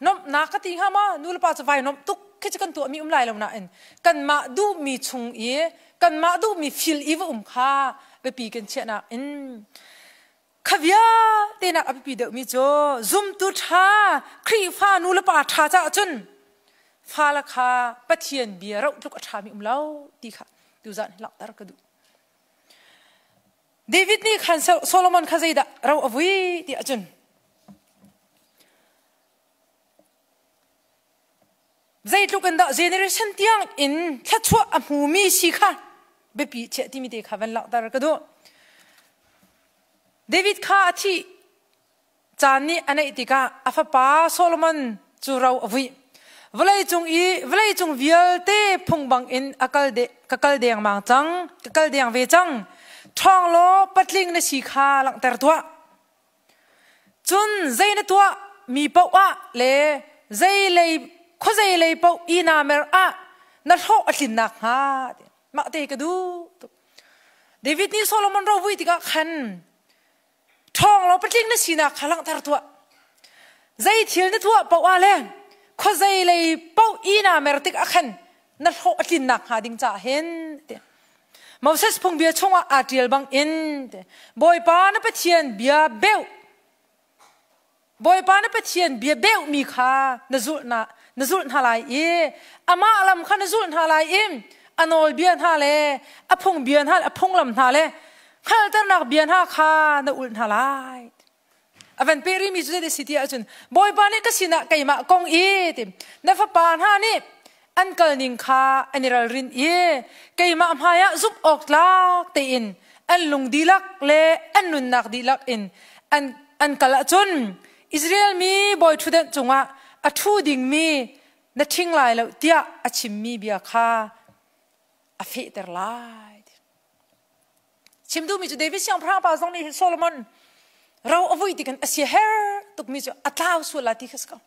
nomhnak ka ti hnga maw nu le pa cu vai nomh tuk khi cu kan tuahmi um lai lo nain kanmah duhmi chung i kanmah duhmi fil i va um kha biapi kan chiahnak in kha vialte nak a biapi deuhmi cu zumtu ṭha Khrihfa nu le pa ṭha caah cun fale kha Pathian bia roh tluk a ṭhami um lo ti kha tuzan hi langhter ka duh. David nih khan Solomon kha zeidah ro a vui ti ahcun zeitluk in dah generation tiang in thluachuah a hmumi si kha biapi chiah timi te kha van langhter ka duh. David kha a thih caan nih a neih tikah a fapa Solomon cu ro a vuih. Vawleicung i vawleicung vialte phung bangin a kal de, ka kal dengmang cang, ka kal deng ve cang. Ṭhawng law patling na si kha langhter tuah. Cun zei na tuah mi paoh ah le zei lei khuazei lei paoh i naa mer ah na hlawh a tlin nakhnga mah te ka duh tuk. David nih Solomon ro vui tikah khan ṭhawng law patling na sinak kha langhter tuah. Zei thil na tuah paoh ah le khuazei lei paoh i naa mer tik ah khan na hlawh a tlin nakhnga ding caah hin Moses phungbia chungah aa ṭial bangin Bawipa na Pathian bia beuh Bawipa na Pathian bia beuhmi kha na zulh na na zulh hna lai i amah lam kha na zulh hna lai i a nawlbia hna le a phungbia hna le a phunglam hna le hngalhternak bia hna kha na ulh hna lai. A van pe rihmi cu zei si ti ahcun Bawipa nih ka sinah keimah kong i ti na fapa hna nih an kal ning kha an i ralrin i keimah hmaiah zumh awk tlak tein an lung dihlak le an nunnak dihlak in an an kal ahcun Israel mi bawi ṭhutdenh cungah a ṭhu dingmi na ṭhing lai lo tiah a chimmi bia kha a fehter lai. Chim duhmi cu David siangpahrang pa zong nih hin Solomon ro a vui tikin a sia her tukmi cu a tlau sual la ti kha si ko.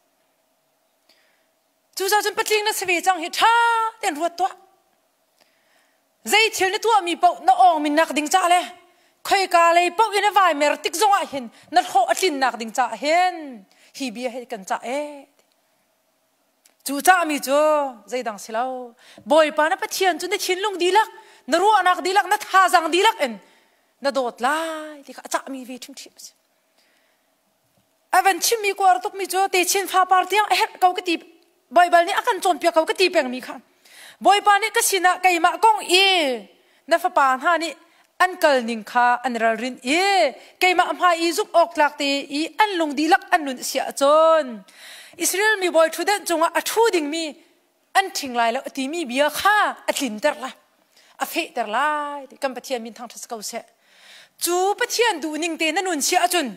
Cucaah cun patling na si ve cang hi ṭha tein ruat tuah. Zei thil na tuahmi paoh na awng min nak ding ca le khoika lei paoh in a vai mer tik zongah hin na hlawh a tlinnak ding caah hin hi bia hi kan cah ee. Cu cahmi cu zeidang si lo. Bawipa na Pathian cu na thinlung dihlak, na ruahnak dihlak, na thazaang dihlak in na dawt lai ti kha a cahmi ve ṭhimṭhim a si. A van chimmi kuar tukmi cu techin fapar tiang a herh ko ka ti Baibal nih a kan cawnpiak ko ka ti pengmi kha. Bawipa nih ka sinah keimah kong i na fapa hna nih an kal ning kha an ralrin i keimah hmai i zumh awk tlak te i an lung dihlak an nun si ahcun Israel mi bawi ṭhutdenh cungah a ṭhu dingmi an ṭhing lai lo a timi bia kha a tlinter lai a fehter lai ti kan Pathian min thangṭhat ko seh. Cu Pathian duhning te na nun si ahcun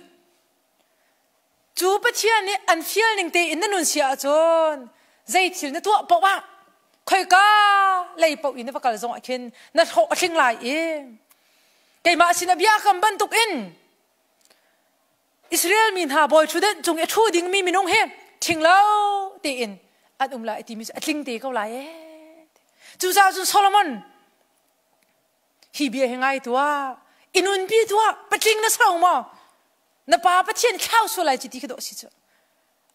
Cu Pathian nih an fial ning tein na nun si ahcun zei thil na tuah paoh ah khoika lei paoh in na va kal zong ah khin na hlawh a tling lai i keimah sin a bia kam bantuk in Israel mi hna bawi ṭhutdenh cung i a ṭhu dingmi minung hi ṭhing lo tein an um lai timi cu a tling te ko lai ee. Cucaah cun Solomon hi bia hi ngai tuah i nunpi tuah patling na sau maw na pa pathian thlau sual lai ci ti khi dawh si cu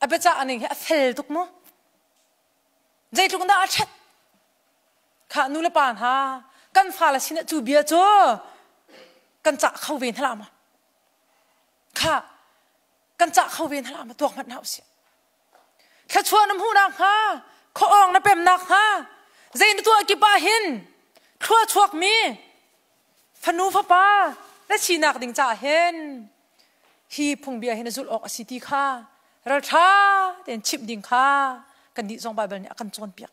a biacah ning hi a fel tuk mu zeitluk dah a ṭhat kha nu le pa hna kan fale sinah cu bia cu kan cah kho ve hna ma kha kan cah kho ve hna ma tuak hmanh hna usih Thluachuah na hmuhnak hnga, khuaawng na pemnak hnga, zei na tuah kip ah hin thlua chuakmi fanu fapa na sinak ding caah hin hi phungbia hi na zulh awk a si ti kha ralṭha tein chimh ding kha kan nih zong Baibal nih a kan cawnpiak.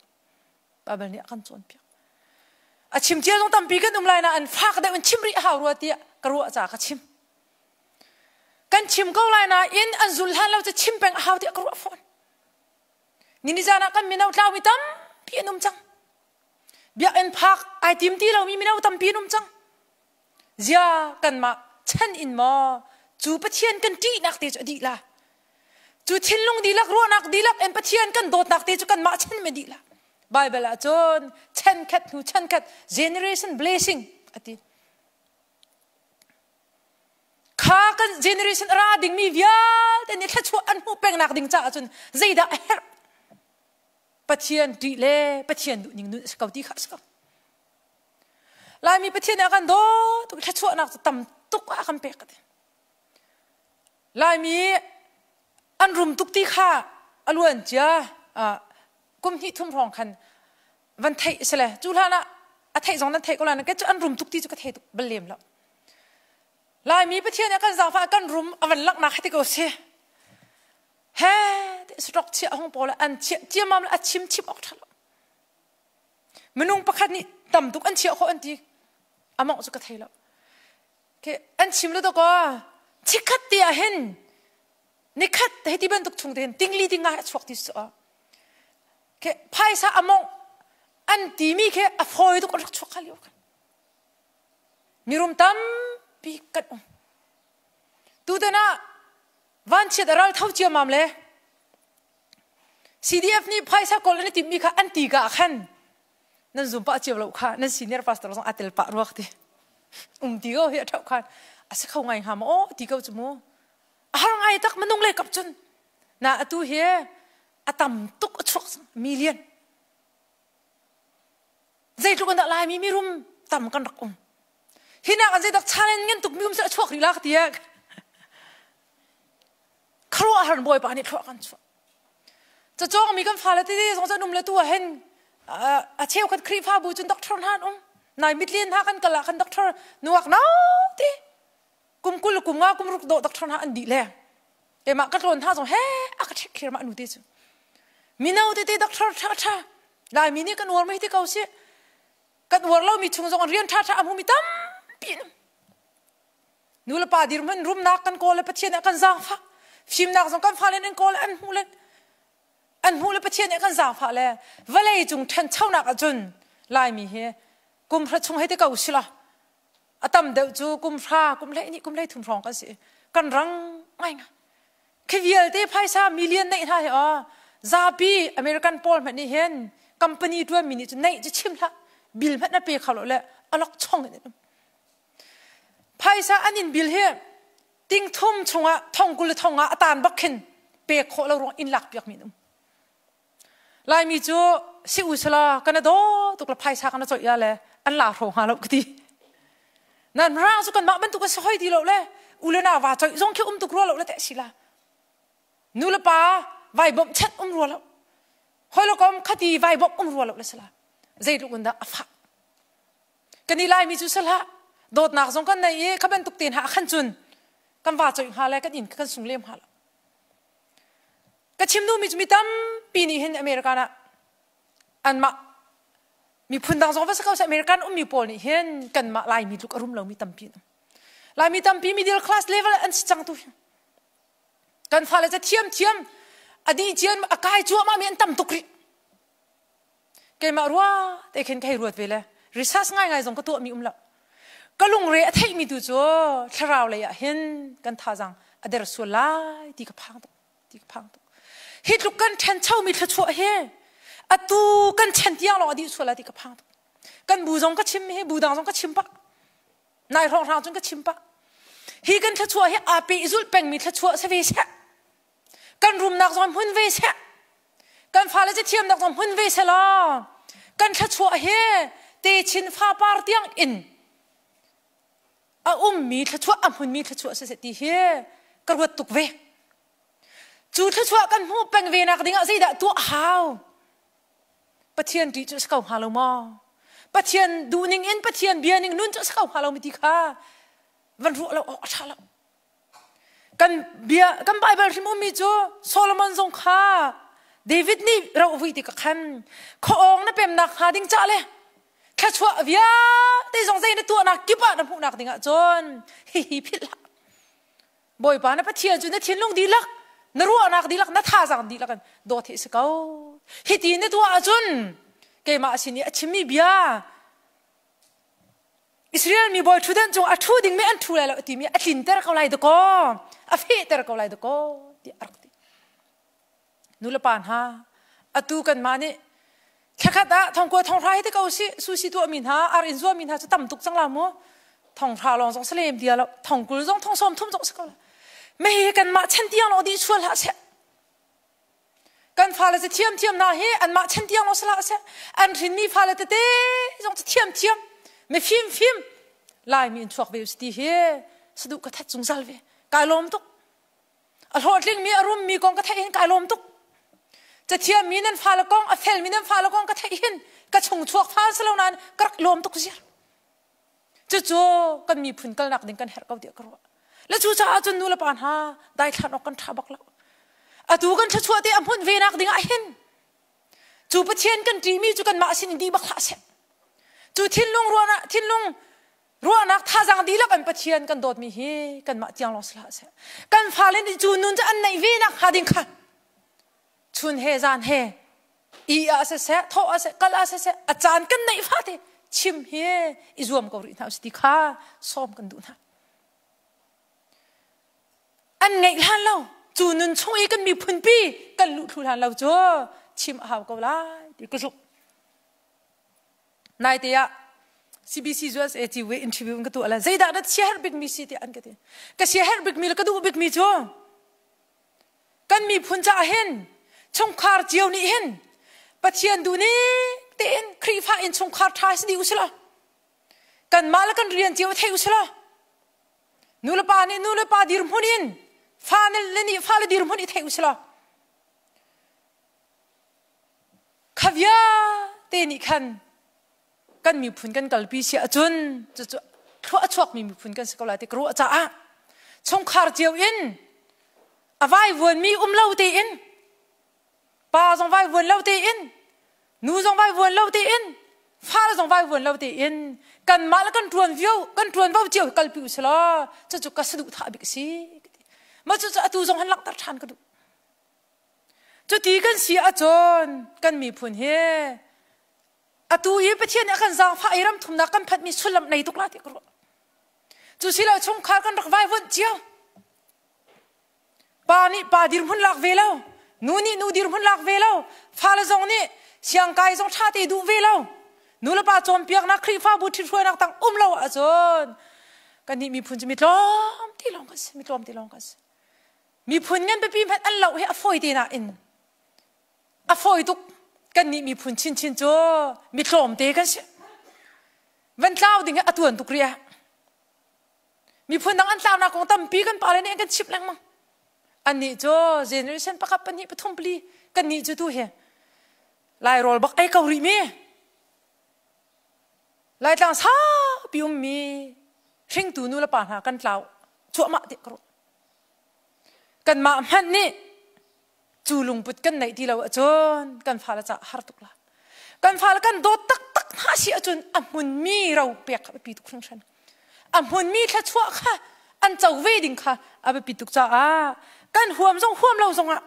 Baibal nih a kan cawnpiak. A chim cia zong tampi kan um lai nain fak deuh in chim rih a hau rua tiah ka ruah caah ka chim. Kan chim ko lai nain an zul hlan lo cu chim peng a hau tiah ka ruah fawn. Ninizan ah kan mino tlaumi tampi an um cang. Biakinn phak ai tim ti lomi mino tampi an um cang. Zia kanmah chan in maw cu Pathian kan ṭihnak te cu a dih la. Cu thinlung dihlak ruahnak dihlak in Pathian kan dawtnak te cu kanmah chan me dih la. Bible ah cun chan khat hnu chan khat generation blessing a ti. Kha kan generation a ra dingmi vialte nih thluachuah an hmuh pengnak ding caah cun zeidah a herh? Pathian ṭih le Pathian duhning nun a si ko ti kha a si ko. Laimi Pathian nih a kan dawt tuk thluachuahnak cu tam tuk ah a kan pek ka ti. Laimi an rum tuk ti kha a luan cia kum hnih thum hrawng khan van theih si le cu hlan ah a theih zong nan theih ko lai ke cu an rum tuk ti cu ka thei tuk bal lem lo Laimi Pathian nih kan zaangfah kan rum a van laknak hi ti ko si he stock chiah hong pawl an chiah ciamam a chim chim awk ṭha lo minung pakhat nih tam tuk an chiah khawh an ti among cu ka thei lo ke an chim lo to ko chikhat te ah hin nikhat hei ti bantuk chung te hin tingli tingai a chuak ti su Ke phaisa a mongh an timi khi a fawi tuk an rak chuak kha lio khan. Mirum tampi kan um. Tutan ah vanchiat a ral tho ciamam le CDF nih phaisa kawl an i timmi kha an ti ka ah khan nan zum pah cio lo kha nan senior pastor zong a tel pah ruak ti um ti ko hi a ṭhauh khan a si kho ngai hnga maw aw ti ko cu mu a har ngai tak minung le kap cun na atu hi a tam tuk a chuak million zeitluk in dah laimi mirum tam kan rak um hinak an zeidak challenge ngan tuk mi um a chuak rih la ka ti kharuah har bawipa nih thluah kan chuah cacawng mi kan fale tete zong cun um le tu ah hin a cheukhat Khrihfabu cun doctor hna an um nai mitlen hna kan kal ah kan doctor nuak no ti kum 20 kum nga kum ruk dawh doctor hna an dih le keimah ka tlawn hna zong he a ka check khir mah nu te cu mino tete doctor tha tha laimi nih kan uar mei ti ko si kan uar lo mi chung zong rian tha tha a hmu mi tampi nu le pa dirhmun rumnak kan kawl le pathian ah kan zaangfah fimnak zong kan fale an kawl an hmu le an hmu le pathian nih kan zaangfah le vawlei cung ṭhanchonak ahcun laimi hi kum hra chung hei ti ko sila a tam deuh cu kum hra kum 12 kum 13 hrawng kan si kan rang ngai ngai khi vialte phaisa million neih hna hi aw zapi American pawl hmanh nih hin company tuan mi nih cu neih cu chim hlah bill hmanh na pe kho lo le alok chong in um phaisa an in bill hi ting thum chungah thong kul le thong ah a tan bak khin pek khawh lo ruang in lak piak mi um Laimi cu si u sala kan daw tuk le phaisa kan coih ya le an la hro hnga lo ka ti. Nan rang cu kanmah bantuk a si hoi ti lo le u le na va coih zong khi um tuk rua lo le teh si la. Nu le pa vai bawmh chanh um rua lo. Hoi lo kom khati vai bawmh um rua lo le sala. Zeitluk in dah a fah. Kan i Laimi cu sala dawtnak zong kan nei i kha bantuk te hna khan cun kan va coih hnga le kan inn kan sung lem hnga lo. Ka chim duhmi cu mi tampi nih hin American ah anmah miphun dang zong va si ko seh American ummi pawl nih hin kanmah Laimi tluk a rum lomi tampi an um. Laimi tampi middle class level an si cang tu hi. Kan fale cu thiamthiam a dih cian a kai cuahmah mi an tam tuk rih. Keimah rua te khin ka hei ruat ve le research ngaingai zong ka tuahmi um lo. Ka lungre a theihmi tu cu thlarau lei ah hin kan thazaang a der sual lai ti ka phang tuk ti ka phang tuk. Hi tluk kan ṭhenchomi thluachuah hi atu kan ṭhen tiang lawng a dih sual lai ti ka phang tuk. Kan bu zong ka chim hi bu dang zong ka chim pah. Nai hrawnghrang cun ka chim pah. Hi kan thluachuah hi aa pehzulh pengmi thluachuah si ve seh. Kan rumnak zong hmun ve seh. Kan fale cu thiamnak zong hmun ve seh law kan thluachuah hi techin fapar tiang in a ummi thluachuah a hmunmi thluachuah si seh ti hi ka ruat tuk ve. Cu thluachuah kan hmuh peng ve nak dingah zeidah tuah a hau? Pathian ṭih cu a si ko hnga lo maw? Pathian duhning in Pathian bia ning nun cu a si ko hnga lo mi ti kha van ruah lo awk a ṭha lo. Kan bia kan Bible hrim ummi cu Solomon zong kha David nih ro vui ti ka khan khuaawng na pemnak hnga ding ca le thluachuah vialte zong zei na tuahnak kip ah na hmuhnak ding ah cun hihi philh hlah. Bawipa na Pathian cu na thinlung dihlak, na ruahnak dihlak, na thazaang dihlak in dawt hi si ko. Hiti na tuah ahcun keimah sin i a chimmi bia Israel mi bawi ṭhutdan cung a ṭhu dingmi an ṭhu lai lo timi a tlinter ko lai dakaw, a fehter ko lai dakaw tiah a rak ti. Nulepa hna, atu kanmah nih thlakhat ah thongkua thonghra hi te ko si sushi tuahmi hna ar in zuami hna cu tam tuk cang la mu thonghra lawng zong salem dia lo thongkul zong thong sawm thum zong si ko la me hi kanmah chan tiang lawng dih sual hlah seh kan fale cu thiam thiam hna hi anmah chan tiang lawng si hlah seh an hrinmi fale tete zong cu thiam thiam mi fim fim laimi in chuak ve ti hi saduh ka that zungzal ve kai lawm tuk A hlawhtlingmi a rummi kong ka theih hin kai lawm tuk. Cathiammi nan fale kong, a felmi nan fale kong ka theih hin ka chung chuak fa si lo nain ka rak lawm tuk ziar. Cucu kan miphun kalnak ding kan herh ko tiah ka ruah. Le cu caah cun nu le pa hna daithlan awk kan ṭha bak lo. Atu kan thluachuah te a hmunh ve nak ding ah hin cu Pathian kan ṭihmi cu kanmah sin in dih bak hlah seh. Cu thinlung ruahnak thinlung Ruahnak thazaang dihlak in Pathian kan dawtmi hi kanmah tiang lawng si hlah seh. Kan fale nih cu nun cu an neih ve nak hnga ding kha chun he zan he i ah siseh thawh ah siseh kal ah siseh a caan kan neih fate chim hi i zuam ko rih hna usih ti kha sawm kan duh hna. An ngeih hlan lo cu nun chung i kan miphunpi kan luh thlu hlan lo cu chim a hau ko lai ti ka zumh. Naite ah CBC USA TV interview in ka tuah le zeidah na siaherh bikmi si tiah an ka ti. Ka siaherh bikmi le ka duh bikmi cu kan miphun caah hin chungkhar cio nih hin Pathian duh ning tein Khrihfa in chungkhar ṭha si dih usila kanmah le kan rian cio thei usila nulepa nih nulepa dirhmun in fa le nih fale dirhmun i thei usila Kha vialte nih khan kan miphun kan kalpi si ahcun cucu thlua a chuakmi miphun kan si ko lai ti ka ruah caah chungkhar cio in a vaivuanmi um lo tein pa zong vaivuan lo tein nu zong vaivuan lo tein fale zong vaivuan lo tein kanmah le kan ṭuan vio kan ṭuanvo cio kalpi u selaw cucu ka saduhthah bik a si mah cucu atu zong han langhter ṭhan ka duh Cuti kan si ahcun kan miphun hi atu i Pathian nih a kan zaangfah i ram thumnak kan phanhmi sullam nei tuk la ti ka ruah. Cu si lo chungkhar kan rak vaivuanh cio. Pa nih pa dirhmun lak ve lo, nu nih nu dirhmun lak ve lo, fale zong nih siangkai zong ṭha te duh ve lo. Nu le pa cawnpiaknak Khrihfabu ṭhithruainak tang um lo ahcun kannih miphun cu mi tlawm ti lawng kan si, mi tlawm ti lawng kan si. Miphun ngan pipi hmanh an loh hi a fawi te nain a fawi tuk kannih miphun chinchin cu mi tlawmte kan si. Van tlau ding hi a tuan tuk rih. Miphun dang an tlaunak kong tampi kan pale nih an kan chimh lengmang. Annih cu generation pakhat pahnih pathum pali kannih cu tu hi Lai rawl bak ei ko rih mi. Laitlang saupi ummi hringtu nu le pa hna kan tlau cuahmah tiah ka ruah. Kanmah hmanh nih cu lungput kan neih ti lo ahcun kan fale caah har tuk la. Kan fale kan dawt taktak hna si ahcun a hmunmi ro pek kha biapi tuk hringhran. A hmunmi thluachuah kha an co ve ding kha a biapi tuk caah kan huam zong huam lo zongah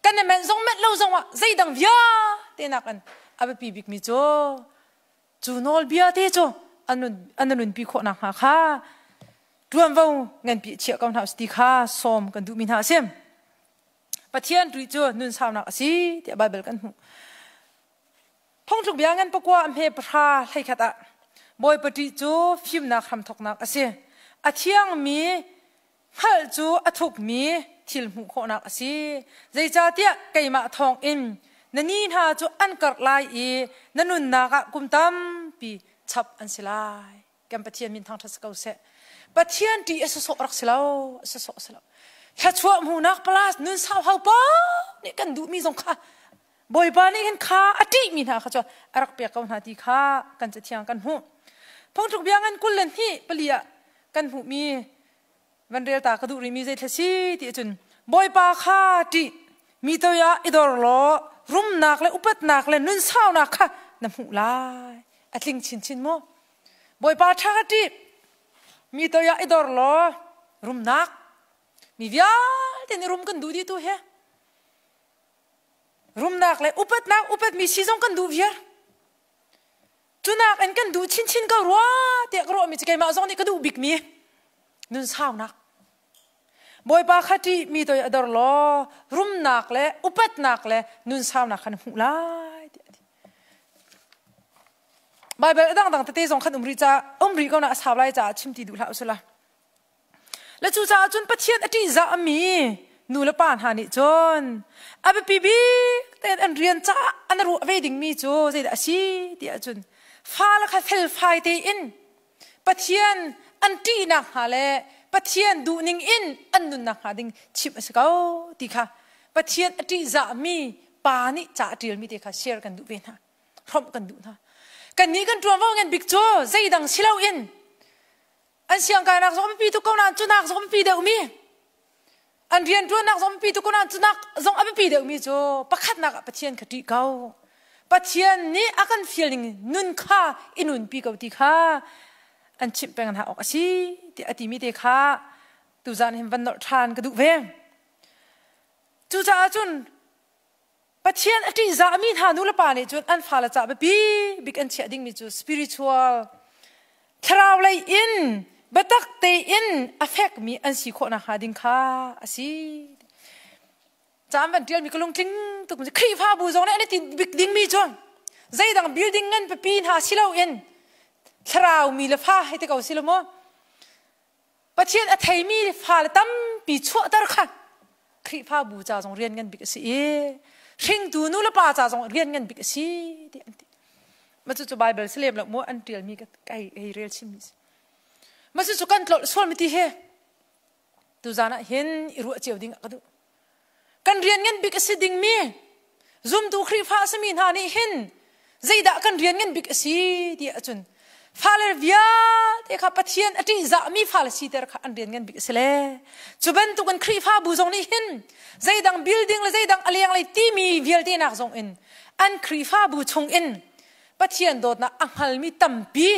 kan i menh zong menh lo zongah zeidang vialte nakin a biapi bikmi cu cu nawlbia te cu an nunpi khawh nakhnga kha ṭuanvo nganpi chiah ko hna usih ti kha sawm kan duhmi hna a si. Pathian ṭih cu nun saunak a si tiah Baibal kan hmuh. Phungthluk bia ngan pakua a hme pahra hleikhat ah Bawipa ṭih cu fimnak hramthawknak a si. A thiangmi Hngalh cu a thukmi thil hmuh khawhnak a si. Zeicahtiah keimah thawngin na ni hna cu an karh lai i na nunnak ah kum tampi chap an si lai. Kan Pathian min thangṭhat si ko seh. Pathian ṭih a sawsawh rak si lo, a sawsawh si lo. Thluachuah hmuhnak plus nun sau hau pa nih kan duhmi zong kha Bawipa nih hin kha a ṭihmi hna kha cu a rak pek ko hna ti kha kan cathiang kan hmuh. Phungthluk bia ngan 22 pali ah kan hmuhmi van rel ta ka duh rihmi zei thla si ti ahcun Bawipa kha ṭih mi toi ah i dor law rumnak le upatnak le nunsaunak kha na hmuh lai a tling chinchin mu Bawipa ṭha ka ṭih mi toi ah i dor law rumnak mi vialte nih rum kan duh dih tu he rumnak le upatnak upatmi si zong kan duh viar Cunak in kan duh chinchin ko rua tiah ka ruahmi cu keimah zong nih ka duh bikmi nun saunak. Bawipa kha ṭih mi toi a dor law rumnak le upatnak le nun saunak kha na hmuh lai tiah a ti. Baibal a dangdang tete zong khan um rih ca um rih ko na a sau lai caah chim ti duh hlah usila. Le cucaah cun Pathian a ṭihzahmi nu le pa hna nih cun a biapi bik tein an rian caah an ruah ve dingmi cu zeidah a si ti ahcun fale kha felfai tein Pathian an ṭihnak hnga le Pathian duhning in an nunnak hnga ding chimh a si ko ti kha Pathian a ṭihzahmi pa nih ca a ṭialmi te kha share kan duh ve hna hrawmh kan duh hna. Kannih kan ṭuanvo ngan bik cu zeidang si loin An siangkainak zong a biapi tuk ko nain cunak zong a biapi deuhmi an rianṭuannak zong a biapi tuk ko nain cunak zong a biapi deuhmi cu pakhatnak ah Pathian kha ṭih ko. Pathian nih a kan fial ning nun kha i nunpi ko ti kha an chimh peng hna awk a si tiah a timi te kha tuzan hin van nolh ṭhan ka duh ve. Cucaah cun Pathian a ṭihzahmi hna nulepa nih cun an fale ca biapi bik an chiah dingmi cu spiritual thlarau lei in biatak tein a fekmi an si khawh nakhnga ding kha a si. Ca an van ṭialmi ka lungtling tuk Khrihfabu zong nih an i tinh bik dingmi cu zeidang building ngan pipi hna si loin thlarau mi le fa hei ti ko si lo maw? Pathian a theimi fale tampi chuahter kha Khrihfabu ca zong rian ngan bik a si i hringtu nu le pa ca zong rian ngan bik a si ti an ti. Ma cu Bible si lem lo mu an tialmi ka kai hei rel chimmi si. Ma cu kan tlolh sual mi ti he tuzan ah hin i ruah cio ding ah ka duh. Kan rian ngan bik a si dingmi zumtu Khrihfa a simi hna nih hin zeidah kan rian ngan bik a si ti ahcun fale vialte kha Pathian a ṭihzahmi fale siter kha an rian ngan bik a si le cu bantukin Khrihfabu zong nih hin zeidang building le zeidang a lenglei timi vialte nak zong in an Khrihfabu chung in Pathian dawtnak a hngalmi tampi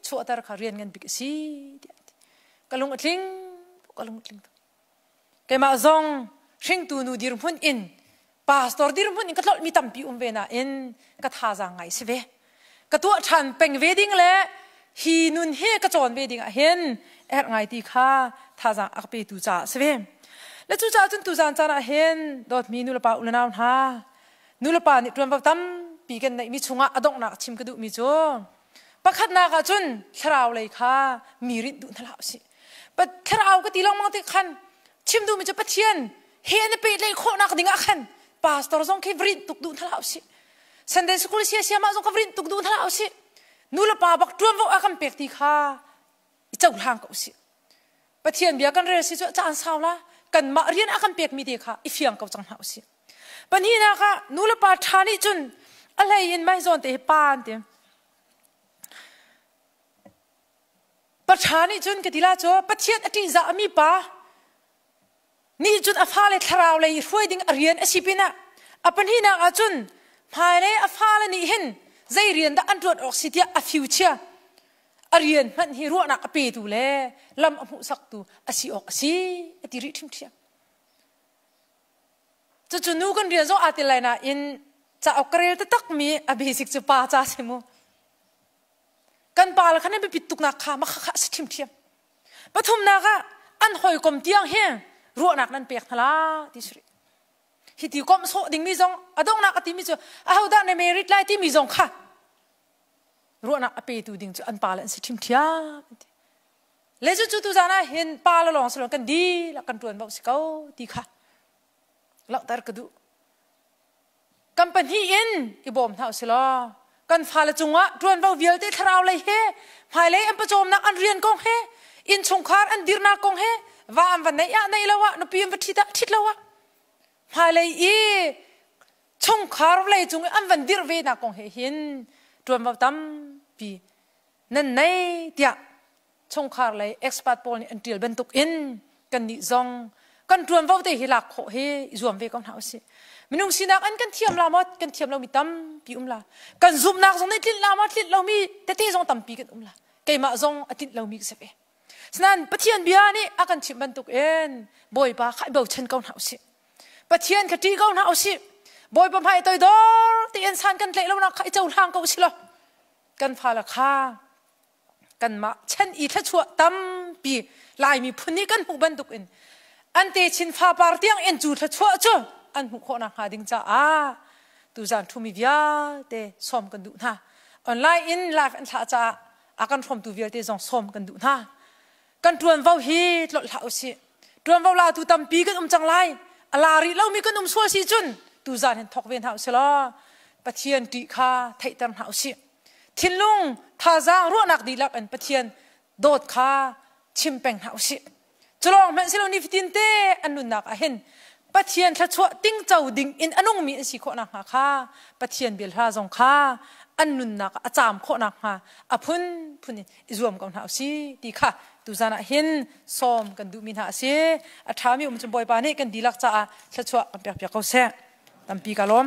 chuahter kha rian ngan bik a si tiah ka lung a tling ka lung a tling Keimah zong hringtu nu dirhmun in pastor dirhmun in ka tlolhmi tampi um ve nain ka thazaang ngai si ve. Ka tuah ṭhan peng ve ding le hi nun hi ka cawn ve ding ah hin herh ngai ti kha thazaang a ka petu caah si ve. Le cucaah cun tuzaan caan ah hin dawtmi nulepa unau hna nulepa nih ṭuanvo tampi kan neihmi chungah a donghnak chim ka duhmi cu pakhatnak ah cun thlarau lei kha mi rinh duh hna hlah usih. Thlarau ka ti lengmang ti khan chim duhmi cu Pathian he na pehtlaih khawhnak ding ah khan pastor zong khi vrinh tuk duh hna hlah usih. Sunday school sia siama zong ka vrinh tuk duh hna hlah usih. Nu le pa bak ṭuanvo a kan pek ti kha i cohlang ko usih. Pathian bia kan rel si cu caan sau la. Kanmah rian a kan pekmi te kha i fiang ko cang hna usih. Pahnihnak ah nu le pa ṭha nih cun a hlei in mai zawn te hi pa an ti. Pa ṭha nih cun ka ti la cu Pathian a ṭihzah mi pa nih cun a fale thlarau lei hruai ding a rian a si pinah a pahnihnak ah cun hmailei a fale nih hin zei rian dah an ṭuan awk si tiah a future a rian hmanh hi ruahnak a petu le lam a hmuhsaktu a si awk a si a ti rih ṭhiamṭhiam. Cucu nu kan rian zong aa tel lai nain cauk ka rel taktakmi a basic cu pa ca si mu. Kan pa le khan an biapit tuknak kha ma kha a si ṭhiamṭhiam. Pathumnak ah an hawikom tiang hi ruahnak nan pek hna la ti si rih. Hi ti komh sawh dingmi zong a donghnak a timi cu ahodah na merit lai timi zong kha ruahnak a petu ding cu an pa le an si ṭhiamṭhiam. Le cu cu tuzan ah hin pa le lawng si lo kan dihlak kan ṭuan bo si ko ti kha langhter ka duh. Kan pahnih in i bawm hna usih law kan fale cungah ṭuanvo vialte thlarau lei he hmailei an pawcawmnak an rian kong he innchungkhar an dirnak kong he va an va neih ah neih lo ah nupi an va ṭhit ah ṭhit lo ah hmailei i chungkhar vawlei cung i an van dirh ve nak kong he hin ṭuanvo tampi nan nei tiah chungkhar lei expert pawl nih an ṭial bantuk in kannih zong kan ṭuanvo te hi lak khawh hi i zuam ve ko hna usih. Minung sinak an kan thiam la maw kan thiam lomi tampi um la. Kan zumhnak zong nih tlinh la maw tlinh lomi tete zong tampi kan um la. Keimah zong a tlinh lomi ka si ve. Sinain Pathian bia nih a kan chimh bantuk in Bawipa kha i bochan ko hna usih. Pathian kha ṭih ko hna usih. Bawipa hmai toidor tein san kan tlaih lonak kha i cohlang ko usih law kan fale kha kanmah chan i thluachuah tampi Laimi phun nih kan hmuh bantuk in an techin fapar tiang in cu thluachuah cu an hmuh khawh nakhnga ding caah tuzan ṭhumi vialte sawm kan duh hna. Online in live an thlah caah a kan hrawmtu vialte zong sawm kan duh hna. Kan ṭuanvo hi tlolh hlah usih. Ṭuanvo latu tampi kan um cang lai. A la rih lomi kan um sual si cun tuzan hin thawk ve hna usih law Pathian ṭih kha theihter hna usih. Thinlung thazaang ruahnak dihlak in Pathian dawt kha chim peng hna usih. Culawng hmanh silo nifatin te an nunnak ah hin Pathian thluachuah tingco ding in a nungmi an si khawh nakhnga kha Pathian bia hla zong kha an nunnak ah a caam khawh nakhnga a phunphun in i zuam ko hna usih ti kha tuzan ah hin sawm kan duhmi hna a si. A ṭhami um cun Bawipa nih kan dihlak caah thluachuah kan pekpiak ko seh. Tampi ka lawm.